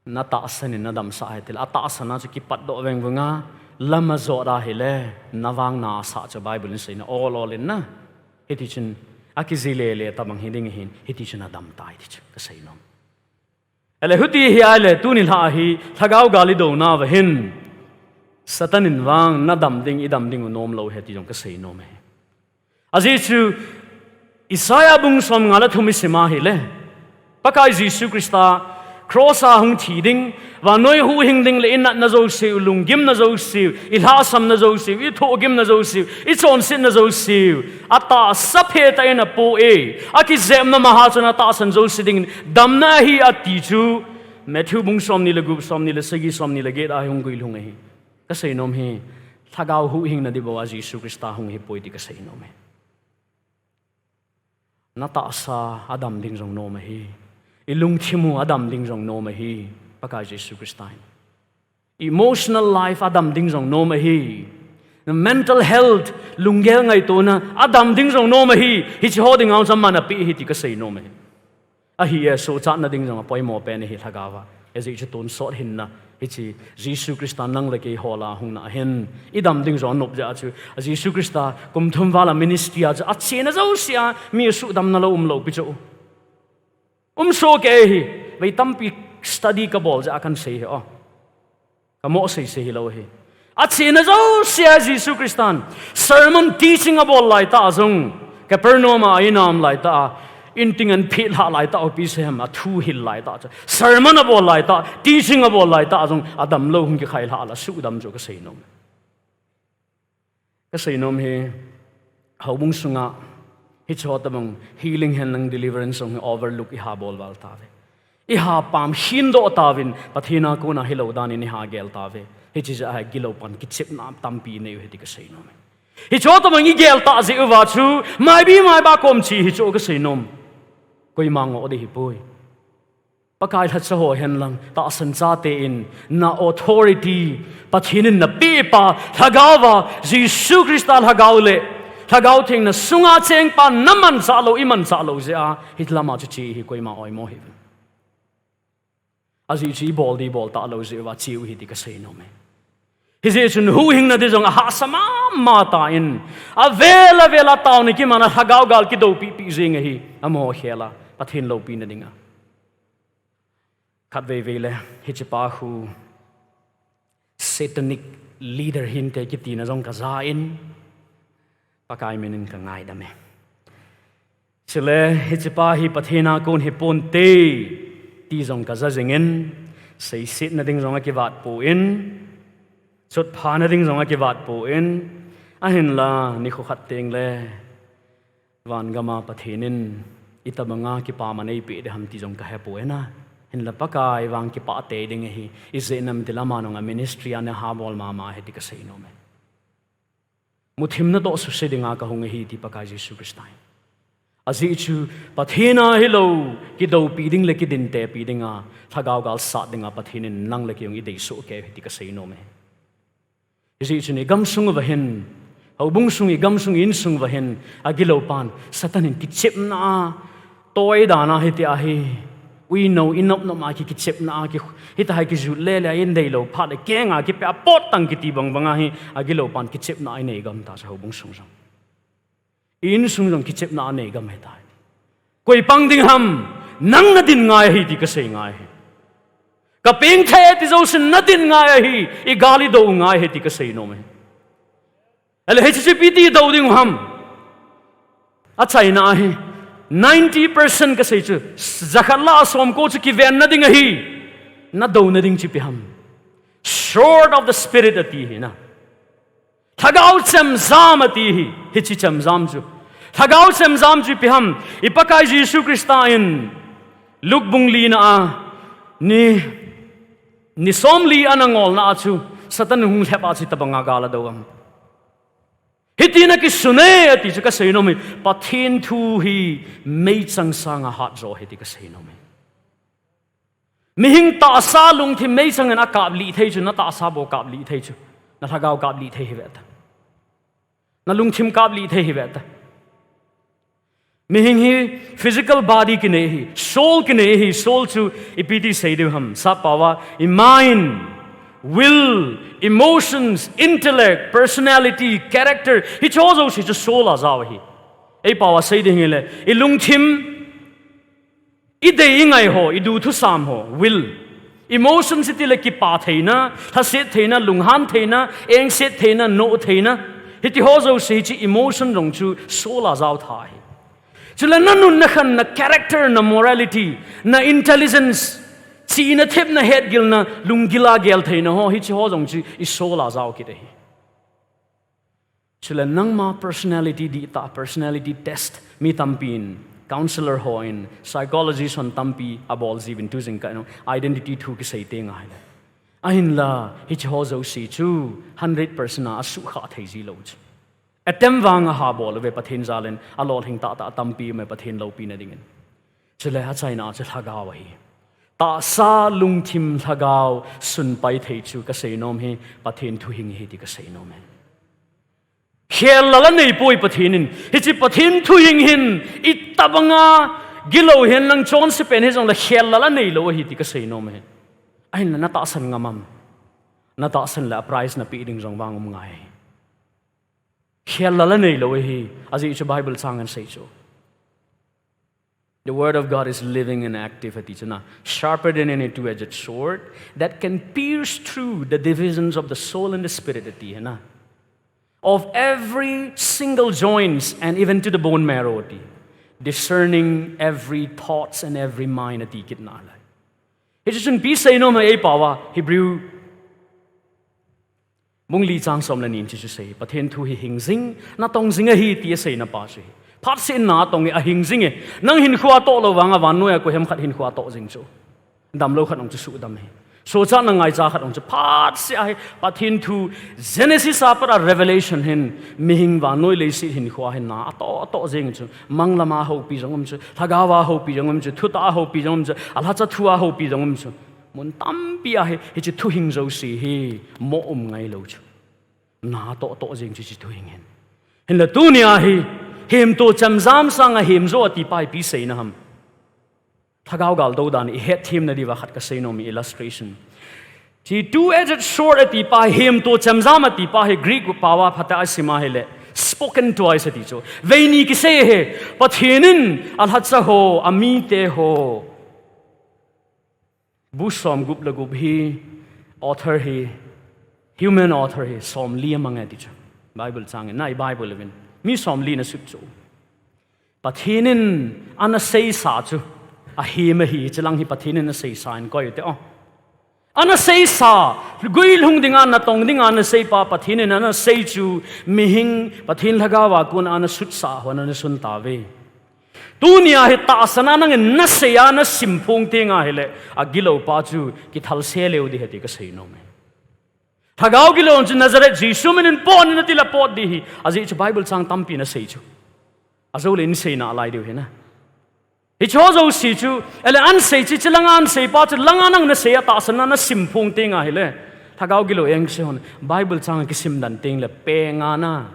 Na tahsan in na damsah hi tile. A tahsan a chu kipatdoh vengveng a. Lam a jot a hile. Na vang na sah chu Bible in seina ol ol in na. Hiti chun. A kiji lele tabang hi ding hin. Hiti chun a dam tai ti chu. Ka seinom. Ele huti hi ahile, tuni lha hi, lhagao gal i dona va hin, Satan in vang, na dam ding, i dam ding u nom lou ahi ti jong ka seinom e. Ajeh chu, Isaiah bung som nga le thum i sim a hile, Pakai Jesu Christa, cross a hung thi ding, vannoi huhhing ding le i natna jouse u, lunggimna jouse u, i lhahsamna jouse u, i thohgimna jouse u, i chonsetna jouse u, a tahsa phe tah in a po e, a kijepna maha chun a tahsan jouse ding in, damna ahi ati chu, Matthew bung somni le gup, somni le sagi, somni le get a hi hung guilhung ahi. Ka seinom hi, lhagao huhhingna ding bou a Jesu Christa hung hi poi ti ka seinom hi. Na tahsa a dam ding jong nom ahi. I lungthim u a dam ding jong nom ahi. Pakai Jesu Christa hin. Emotional life a dam ding jong nom ahi. Mental health, lunggel ngaitona, a dam ding jong nom ahi. Hichi ho ding a jong man a pi hi ti ka seinom ahi. Ahi e, suhchatna ding jong a poimo pen ahi lhagao a. Ajeh chu tonsot hinna, hichi Jesu Christa nang le kei hol a hungna ahin. I dam ding jong a nop jeh a chu. A Jesu Christa kum thum val a ministry a chu. A chena jouse a, mi a suhdamna lou um lou pi chu. Um soh kei hi, vei tampi study ka bol jeh a kan sei hi, o. Ka mo sei sei hi lou hi. A chena jouse a Jesu Christan, sermon teaching a bol lai tah jong, Capernaum a a in a um lai tah, in ting an phit lha lai tah, o pi sem a thu hil lai tah chu. Sermon a bol lai tah, teaching a bol lai tah jong, a dam lou hung kikhai lha la suhdam chu ka seinom. Ka seinom hi, houbung sunga, hichi ho tabang healing hen lang deliverance jong hi overlook i ha bol val tave. I ha pam hin doh tauvin, Pathen a kona hilou dan in i ha gel tave. Hichi jeh a hi gilou pan kichepna tampi nei u hi ti ka seinom. Hichi ho tabang i gel tah jeh uva chu, maibi maiba kom chi hichi ho ka seinom. Koima ngoh ding hi poi. Pakai lhacha ho hen lang, tahsan chate in, na authority, Pathen in na peh pa, lhagao va, Jesu Christa lhagao le, lhagao theng na sunga cheng pa, na manchah lou, i manchah lou jeh a, hi lama chu chi hi koima oimo hi. Ajeh chu i bol ding bol tah lou jeh uva chi u hi ti ka seinom e. Hijeh chun huhhingna ding jong a hahsa mama ta in, a vel a vel a tao ni kiman a lhagao gal kidoupi pi jing ahi, amaho khel a, Pathen loupina ding a. Khatvei vei le, hichi pa khu satanic leader hinte kitina jong ka ja in, Pakai min in ka ngaidam e. Chule, hichi pa hi Pathen a kon hi ponte, ti jong ka ja jing in, seisetna ding jong a kivat poi, chotphana ding jong a kivat poi, ahinla, nikho khat teng le, Van gam a Pathen in, itabang a kipana nei peh ding ham ti jong ka he poi na. Hinla Pakai vang kipah tei ding ahi, ijeh inem itile ama nunga ministry a nei ha bol mama ahi ti ka seinom e. Muthimna toh suse ding a ka hung ahi ti Pakai Jesu Christa in. Ajeh chu Pathen a hilou, kidoupi ding le kidintepi ding a, lhagao gal sat ding a Pathen in nang le kei jong i dei soh kei u ahi ti ka seinom e. Hijeh chun i gamsung uva hin, houbung sung i gamsung i insung uva hin, agilou pan, Satan in kichepna a, toi dan a hiti ahi, uinou i nop nop a ki kichepna a, ki, hiti a kijut le le a i deilou phat le keng a kipe a pot tang kiti bang bang a hi, agilou pan kichepna a i nei gam ta chu houbung sung jong. I insung jong kichepna a nei gam ahitai. Koi pang ding ham, nang na din ngai ahi ti ka sei ngai ahi. Ka peng thei ti jousen na din ngai ahi, i gal i dou ngai ahi ti ka seinom e. Ele hichi chu ipi ti dou ding u ham. Achaina ahi, ninety percent ka sei chu, jakhat lah a somko chu kivenna ding ahi. Na douna ding chu ipi ham. Sword of the Spirit ati hi na. Lhagao chemjam ati hi, hichi chemjam chu. Lhagao chemjam chu ipi ham, i Pakai Jesu Christa in, Luke bung li na a, ni, ni somli ana ngolna a chu, Satan hung lhep a chu itabang a gal adou am. Hiti na kisun e, ati chu ka seinom e, Pathen thu hi meichang sanga hat jo ahi ti ka seinom e. Mihing tahsa lungthim meichang in akaplih thei chu, na tahsa bou kaplih thei chu, na lhagao kaplih thei hi ve ta. Na lungthim kaplih thei hi ve ta. Mihing hi physical body kinei ahi, soul kinei ahi, soul chu ipi ti sei diu ham, sap pao a, i mind, will, emotions, intellect, personality, character, hiche ho jouse chu soul a jao ahi. Ei pao a sei ding hile, i lungthim, i dei i ngai ho, i du thusam ho, will. Emotions iti le kipa theina, lhaset theina, lunghan theina, engset theina, noh theina. Hiti ho jouse hiche emotion jong chu soul a jao tha ahi. Chule na nun na khan, na character, na morality, na intelligence, chihna thepna hetgilna, lunggil a gel theina ho, hiche ho jong chu i soul a jao kit ahi. Chule nangma personality dihtah, personality test, mi tampin, counselor hon, psychologist hon tampi abol jiuvin tu jingkah in identity thu kisei teng ahile. Ahinla, hiche ho jouse chu hundred percent a asuhkhah thei jilou chu. Attempt vang aha bol uve Pathen jal in, alolhing tahtah tampi ume Pathen loupina dingin. Chule achaina chu lhagao ahi. Tahsa lungthim lhagao sunpai thei chu kasei nom hi, Pathen thuhing ahi ti kasei nom e. Khel lal anei poi Pathen in. Hiche Pathen thuhing hin, itobanga gilou hihen lang chonse pen hijongle khel lal anei lou ahi ti kasei nom ahi. Ahinla na tahsan ngam am? Na tahsan le a price na peh ding jong vang um ngai. Khel lal anei lou ahi, ajeh chu Bible chang in asei chu. The word of God is living and active, ati chu na. Sharper than any two-edged sword that can pierce through the divisions of the soul and the spirit, ati hi na. Of every single joints and even to the bone marrow, ati. Discerning every thoughts and every mind, ati kit nalai. Hiche chun ipi sei nom ham ei pao a, Hebrew bung li chang som le ni in hiche chu sei, Pathen thu hi hing jing, natong jing ahi ti asei na pa chu hi. Phatseh in na atong e, ahing jing e. Nang hinkho atoh lou vang a vannoi a koi ham khat hinkho atoh jing chu. Damlou khat hung chu sudam e. Sochatna ngaicha khat hung chu phatseh ahi, Pathen thu Genesis a pat a Revelation hin, mihing vannoi leiset hinkho a hin na atoh, atoh jing chu. Manglam a houpi jong um chu, lhagao a houpi jong um chu, thutah a houpi jong um chu, alhacha thu a houpi jong um chu. Mun tampi a hi, hiche thuhing jouse hi, mo um ngai lou chu. Na toh toh jing chu hiche thuhing hin. Hinla tunia hi, hemto chemjam sanga hemjo ati pa hi ipi seina ham. Lhagao gal dou dan i hetthem na diuva khat kasei nom e illustration. Hiche two-edged sword ati pa hi, hemto chemjam ati pa hi, Greek pao a phatah a isim a hile, spoken twice ati chu. Veini kisei hi, Pathen in alhacha ho, amite ho. Bu som gup le gup hi, author hi, human author hi, somli amang e ati chu. Bible chang in, na i Bible uvin. Mi somli na sut chu. Pathen in ana seisa chu. Ahem ahi, hiche lang hi Pathen in ana seisa in koi u te o. Ana seisa, guilhung dinga, natong dinga ana seipa Pathen in ana sei chu, mihing Pathen lhagao a kon ana sutsa ho ana sun tauve. Tunia hi tahsan a nangin nasei a nasim phong teng ahile, agilou pa chu kithal se leu ding ahi ti kasei nom e. Lhagao gilou chu Nazareth Jesu min in pot in ati le pot ding ahi, ajeh chu Bible chang tampi in asei chu. Ajou le in sei nalai diu ahi na. Hiche ho jouse chu, ahile ana sei chu, hiche langa ana sei pa chu, langa nang nasei a tahsan a nasim phong teng ahile, lhagao gilou engse hon, Bible chang kisim dan teng le peng a na.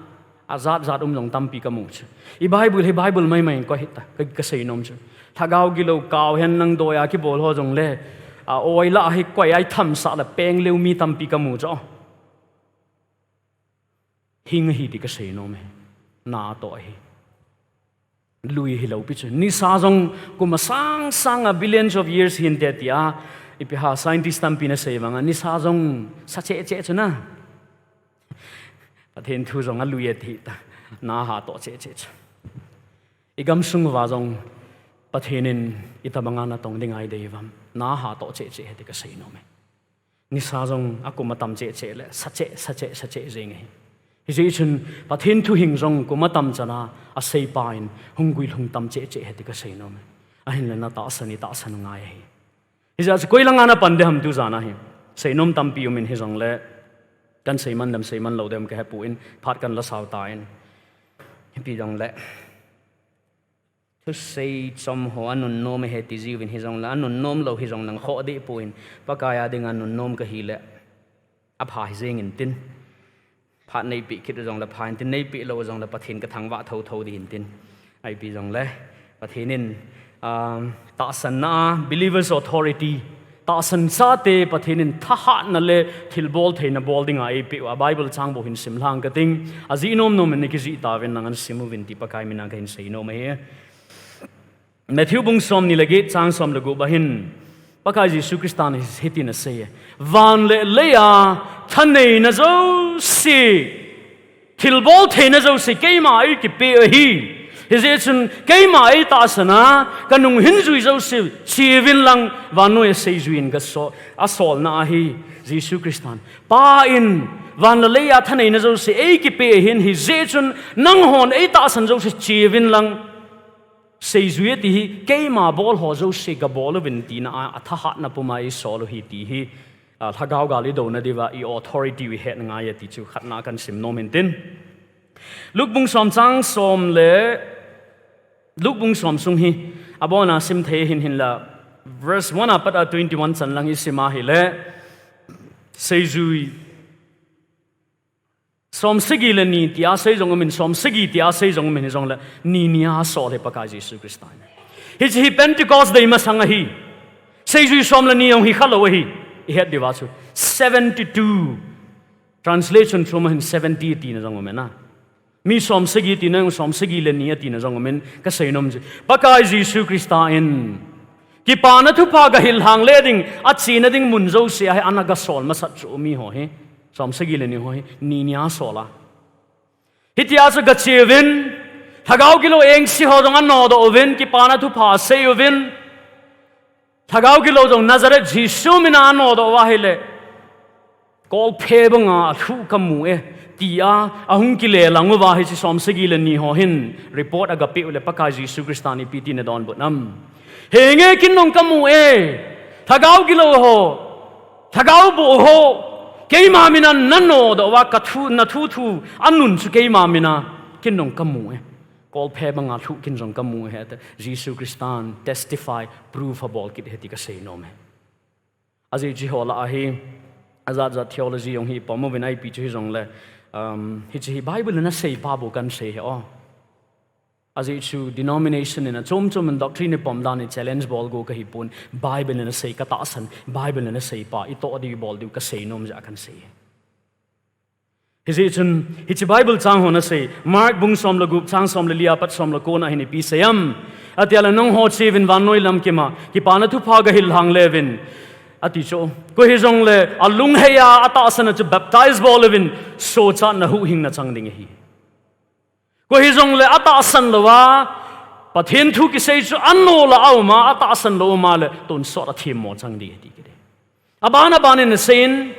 Ajat jat um jong tampi kamu chu. I Bible hi Bible maimai in koi hita, ka, kasei nom chu. Lhagao gilou kau hen lang doi a kibol ho jongle, a oi la hi koi a i thamsah le peng leu mi tampi kamu chu. Hing ahi ti kasei nom e. Na toh ahi. Lui hilou pi chu. Nisa jong kum asang sang a billions of years hinte tia, ipi ham scientist tampi in asei vang a, nisa jong sa cheh cheh chu na. Pathen thu jong alui e ti ta. Na ha toh cheh cheh chu. I gamsung uva jong Pathen in itobang a natong ding ahi dei uvam. Na ha toh cheh cheh ahi ti kasei nom e. Nisa jong akum atam cheh cheh le, sa cheh, sa cheh, sa cheh jing ahi. Hijeh chun Pathen thuhing jong kum atam chan a, asei pa in hung guilhung tam cheh cheh ahi ti kasei nom e. Ahinla na tahsan i tahsan ngai ahi. Hijeh chun koi langa na pan ding ham tu jan a hi. Sei nom tampi um in hijongle, kan sei man dem sei man lou dem kahe poi, phat kan la sao tan. Ipi jongle. thusei chom ho anunnom ahi ti jiuvin hijongle, anunnom lou hijongle khoh deh poi. Pakai a dinga nunnom kahi le, apha hi jeng intin. Phat neipeh kit jongle pha intin, neipeh lou jongle Pathen kathangvah thotho ding intin. Ipi jongle, Pathen in, um, tahsanna, believer's authority, tahsan chate Pathen in thahatna le thilbol theina bol dinga eipeh uva Bible chang bou hin sim lhang kating. Ajih nom nom in nakijih tauvin lang ana sim uvin ti Pakai mina kahin sei nom ahi. Matthew bung somni le get chang som le gup a hin Pakai Jesu Christa in hitin asei e. Van le leiya thaneina jouse, thilbol theina jouse keima eikipeh ahi. Hijeh chun keima eitahsan a, kanung hin jui jouse cheuvin lang, vannoiya seijui in kaso, asolna ahi. Jesu Christa in, Pa in van le leiya thaneina jouse eikipeh ahin, hijeh chun nanghon eitahsan jouse cheuvin lang, seijui ati hi, keima bol ho jouse gabol uvin tina a, athahatna puma eisol u ahi ti hi, a, lhagao gal idouna diuva i authority u ihet ngai e ti chu khatna kahin sim nom intin. Luke bung som chang som le, Luke bung som sung hi, abona sim thei hin hinla, verse one apat a twenty-one chan lang isim a hile, seijui, som sagi le ni tia sei jong umin, som sagi tia sei jong umin hijongle, ni nia asol ahi Pakai Jesu Christa in. Hiche hi Pentecost day masang ahi. Seijui som le ni jong hi khalou ahi. Ihet diuva chu seventy-two. Translation thum a hin seventy tina jong umin a. Mi som sagi tina jong, som sagi le ni atina jong umin, kasei nom chu, Pakai Jesu Christa in kipana thupha gahil lhang le ding, achena ding mun jouse a hi ana gasol masat chu mi ho hi, som sagi le ni ho hi, ni nia asol a. Hitia chu gache uvin, lhagao gilou engse ho jong anodoh uvin, kipana thupha asei uvin, lhagao gilou jong Nazareth Jesu mina anodoh uva ahile, kolphe banga alhuh kamu e, tia ahung kile lang uva hiche som sagi le ni ho hin report agapeh u le Pakai Jesu Christa in ipi tin adonbut nam. Henge kin jong kamu e, lhagao gilou ho, lhagao boh ho, keima mina nanodoh uva kathu, nathu thu, anun chu keima mina kin jong kamu e. Kolphe banga lhuh kin jong kamu e, tia Jesu Christa in testify, proof abol kit ahi ti kasei nom e. Ajeh chu hiho lah a hi, ajat jat theology jong hi pom uvin ipi chu hijongle, um, hiche hi Bible in asei pa bou kahin sei ahi o. Ajeh chu denomination in achom chom in doctrine ipom dan in challenge bol go kahi pon, Bible in asei katahsan, Bible in asei pa itoh diu ibol diu kasei nom jeh a kahin sei. Hijeh chun, hiche Bible chang hon asei, Mark bung som le gup chang som le li apat som le ko na hin ipi asei em. Atia le nangho cheuvin vannoi lamkim a, kipana thupha gahil lhang le uvin. Ati chu, koi hijongle, alunghei a, atahsan a chu baptize bol uvin, sochatna huhhingna chang ding ahi. Koi hijongle atahsan lou a, Pathen thu kisei chu anol a aum a, atahsan lou um a le, tonsot a themmo chang ding ahi ti kiti. Aban aban in asei in,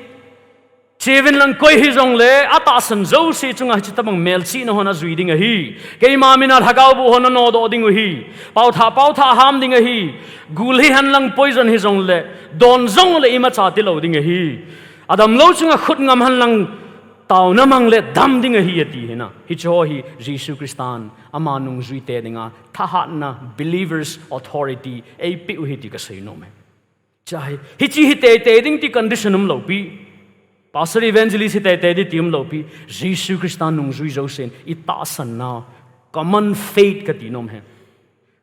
cheuvin lang koi hijongle, atahsan jouse chunga hiche tobang melchihna hon ajui ding ahi. Keima mina lhagao boh hon anodoh diu ahi. Paothah, paothah ham ding ahi. Gul hihen lang poison hijongle, don jongle imacha tilou ding ahi. Adamlou chunga khut ngam hen lang, taona mang le dam ding ahi ati hi na. Hiche ho hi Jesu Christan ama nungjuite dinga thahatna, believers authority eipeh u ahi ti kasei nom e. Chua hi, hiche hi teitei ding ti condition umlou pi. Pastor, evangelist hi teitei ding ti umlou pi. Jesu Christa nungjui jousen itahsan nau common faith kati nom e.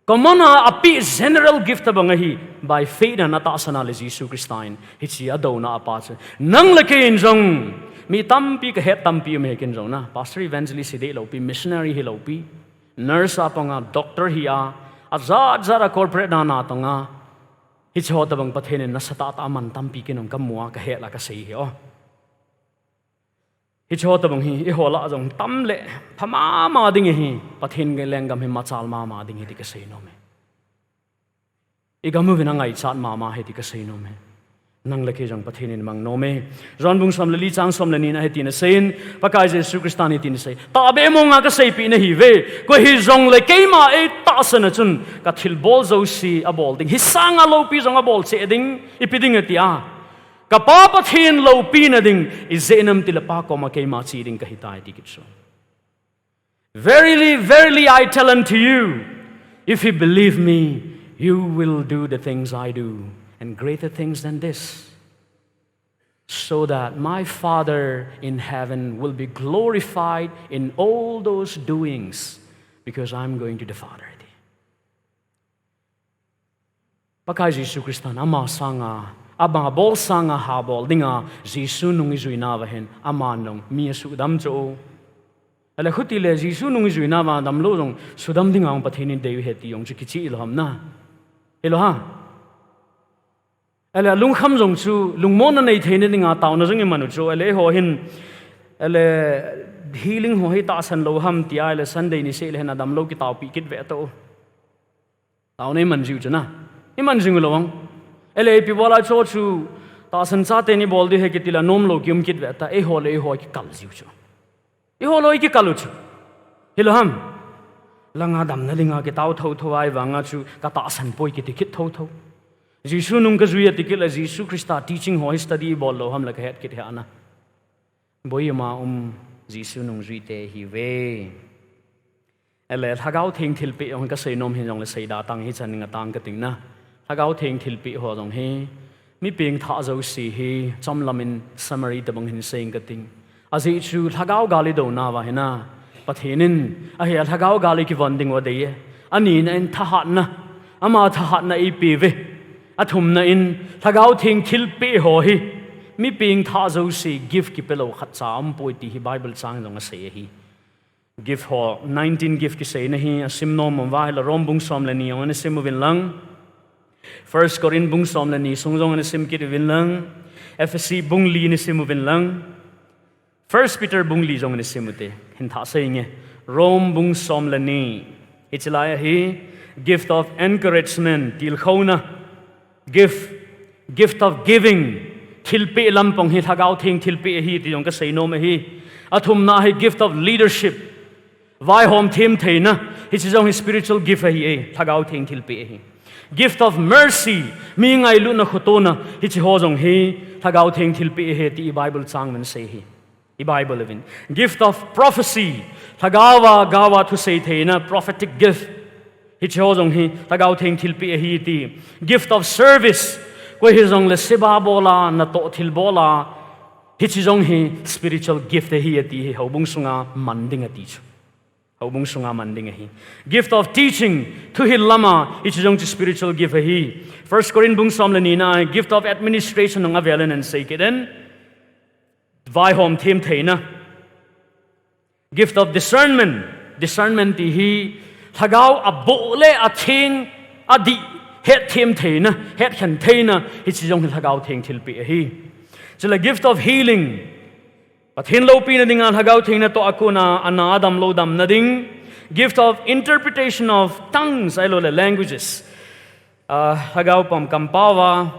Common a apeh general gift abang ahi, by faith a natahsan a le Jesu Christa in, hiche adouna apa chu. Nang le kei in jong, mi tampi kahet tampi um e ken jong na. Pastor, evangelist hi dehlou pi, missionary hilou pi, nurse a panga, doctor hi a, ajat jat a corporate na na tonga. Hiche ho tobang Pathen in nasatah tah a man tampi ken jong kamu a kahet la kasei hi o. Hiche ho tobang hi, eiho lah jong tam le, pha mama ding ahi, Pathen lenggam hi machal mama ding ahi ti kasei nom e. Igam uvin angaichat mama ahi ti kasei nom e. Nang le kei jong Pathen in mang nom e. John bung som le li chang som le ni na hitin asei in, Pakai Jesu Christan hitin asei. Tahbeh mong a kaseipeh nahi uve. Koi hijongle keima eitahsan a chun, kathilbol jouse abol ding. Hisanga loupi jong abol cheh ding, ipi ding atia. Ka Pa Pathen loupina ding, ijeh inem itile Pa koma keima che ding kahitai ti kit chu. Verily, verily, I tell unto you, If you believe me, you will do the things I do, and greater things than this, so that my Father in heaven will be glorified in all those doings, because I'm going to the Father. Pakai Jesu Christa in ama sanga, abang abol sanga ha bol dinga, Jesu nung ijui nauva hin, ama nung mi asudam chu. Ahile khuti le Jesu nung ijui nauva damlou jong sudam dinga Pathen in dei u ahi ti jong chu kicheh lou ham na. Hilou ham. Ahile lungkham jong chu, lungmonna nei theina dinga taona jong iman u chu. Ahile eiho hin, ahile healing ho hi tahsan lou ham tia, ahile Sunday niseh le hin adamlou kitaopi kit ve tao. Taona iman jiu chu na. Iman jing u lou vang. Ahile ipi bola chu chu tahsan chate ni bol ding ahi kiti le anomlou kium kit ve ta, eiho le eiho kikal jiu chu. Eiho le eiho kikal u chu. Hilou ham. Langa damna dinga kitao thotho ahi vanga chu katahsan poi kiti kit thotho. Jesu nung kajui ati kit le Jesu Christa teaching ho hi study bol lou ham le kahet kit ahi na. Boi ima um Jesu nungjui te ihiuve. Ahile Lhagao Theng thilpeh jong kasei nom hi jongle seida tang hi chan ning atang kating na. Lhagao Theng thilpeh ho jong hi mi pengthah jouse hi chomlam in summary tabang hin sei ing kating. Ajeh chu Lhagao gal idou nauva hi na. Pathen in ahi a Lhagao gal ikivon ding u adei e. Anina in thahatna. Ama thahatna eipeh uve. Athumna in, Lhagao Theng thilpeh ho hi, mi pengthah jouse gift kipe lou khatcha aumpoi ti hi Bible chang jong asei ahi. Gift ho, nineteen gift kiseina hi, asim nom um uva ahile Rome bung som le ni jong ana sim uvin lang. First Corinth bung som le ni sung jong ana sim kit uvin lang. Ephesi bung li ana sim uvin lang. First Peter bung li jong ana sim ute, hin thah sei inge. Rome bung som le ni. Hiche lai ahi, gift of encouragement, tilkhouna. Gift, gift of giving. Thilpeh lampang hi Lhagao Theng thilpeh ahi ti jong kasei nom ahi. Athumna hi gift of leadership. Vaihom them theina, hiche jong hi spiritual gift ahi e, Lhagao Theng thilpeh ahi. Gift of mercy, mi ngailutna khotona, hiche ho jong hi Lhagao Theng thilpeh ahi ti i Bible chang in asei ahi. I Bible uvin. Gift of prophecy, Lhagao a, gao a thusei theina, prophetic gift. Hiche ho jong hi Lhagao Theng thilpeh ahi ti. Gift of service, koi hijongle seba bola, natoh thil bola. Hiche jong hi spiritual gift ahi ati hi houbung sunga man ding ati chu. Houbung sunga man ding ahi. Gift of teaching, thuhil lama, hiche jong chu spiritual gift ahi. First Corinth bung som le ni na, gift of administration jong avel in ana sei kit in. Vaihom them theina. Gift of discernment, discernment ti hi Lhagao aboh le atheng, adih, hetthem theina, hetkhen theina, hiche jong hi Lhagao Theng thilpeh ahi. Chule gift of healing, Pathen loupina dinga Lhagao Theng natoh a kona ana adamlou damna ding. Gift of interpretation of tongues, ahilouleh languages. Ah, Lhagao pam kampao a,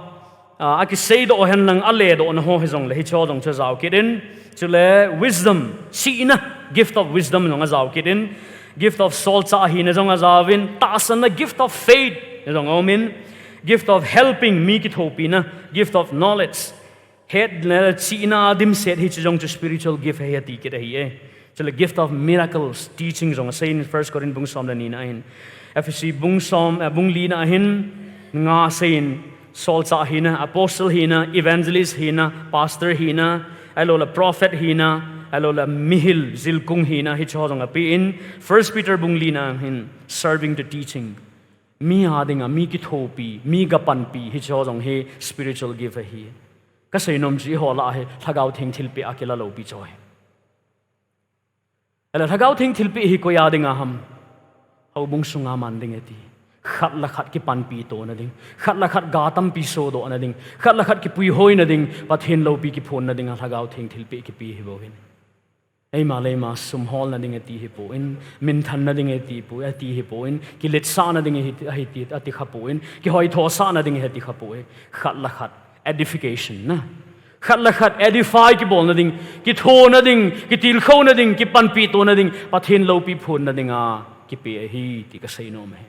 ah, akiseidoh hen lang aledohna ho hijongle hiche ho jong chu ajao kit in. Chule wisdom, chihna, gift of wisdom jong ajao kit in. Gift of solchah hina jong ajaovin, tahsanna gift of faith jong aumin. Gift of helping, mi kithopina, gift of knowledge. Het le chihna dimset hiche jong chu spiritual gift ahi ati kit ahi e. Chule gift of miracles, teaching jong asei in First Corinth bung som le ni na hin. Ephesi bung som, eh, bung li na hin nga asei in solchah hina, apostle hina, evangelist hina, pastor hina, ahilouleh prophet hina, ahilouleh mihil jilkung hina, hiche ho jong apen First Peter bung li na hin serving to teaching. Mi a dinga, mi kithopi, mi gapanpi, hiche ho jong hi spiritual gift ahi. Kasei nom chu eiho lah a hi Lhagao Theng thilpeh a kila loupi chu ahi. Ahile Lhagao Theng thilpeh hi koi a dinga ham? Houbung sunga man ding ahi ti. Khat le khat kipanpi tona ding. Khat le khat ga tampi sodohna ding. Khat le khat kipuihoina ding. Pathen loupi kiphonna dinga Lhagao Theng thilpeh kipe hi bou hin. Eima le eima sum holna ding ati hipon, minthanna ding ati pu, ati hipon, kiletsahna ding ahi, ahi ti, ati khapon, kihoithosahna ding ahi ti khapon, khat le khat edification na. Khat le khat edify kibolna ding, kithona ding, kitilkhouna ding, kipanpi tona ding, Pathen loupi phonna dinga kipe ahi ti kasei nom e.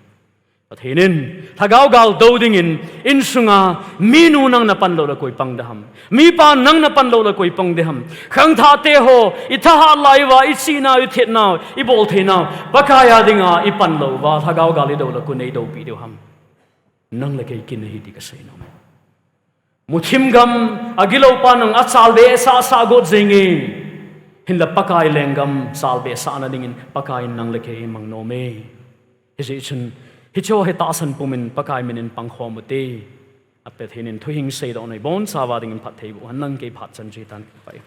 Pathen in, lhagao gal dou dingin, insunga, minu nang na pan lou le koi pang ding ham. Mipa nang na pan lou le koi pang ding ham. Khangthah te ho, i thahat lai uva, i chihna, i thetna, i boltheina, Pakai a dinga, i pan lou uva, lhagao gal i dou le koi nei doupi diu ham. Nang le kei kin ahi ti kasei nom e. Muthim gam, agilou pa nang a chalbe sah sah got jenge. Hinla Pakai lenggam, chalbe sahna dingin, Pakai in nang le kei mang nom e. Hijeh chun, hiche ho hi tahsan pumin Pakai min in pangkhom ute. A Pathen in thuhing seidoh na ibonchauva dingin phatthei boh hen lang, kei phat chan chu hitan kapai.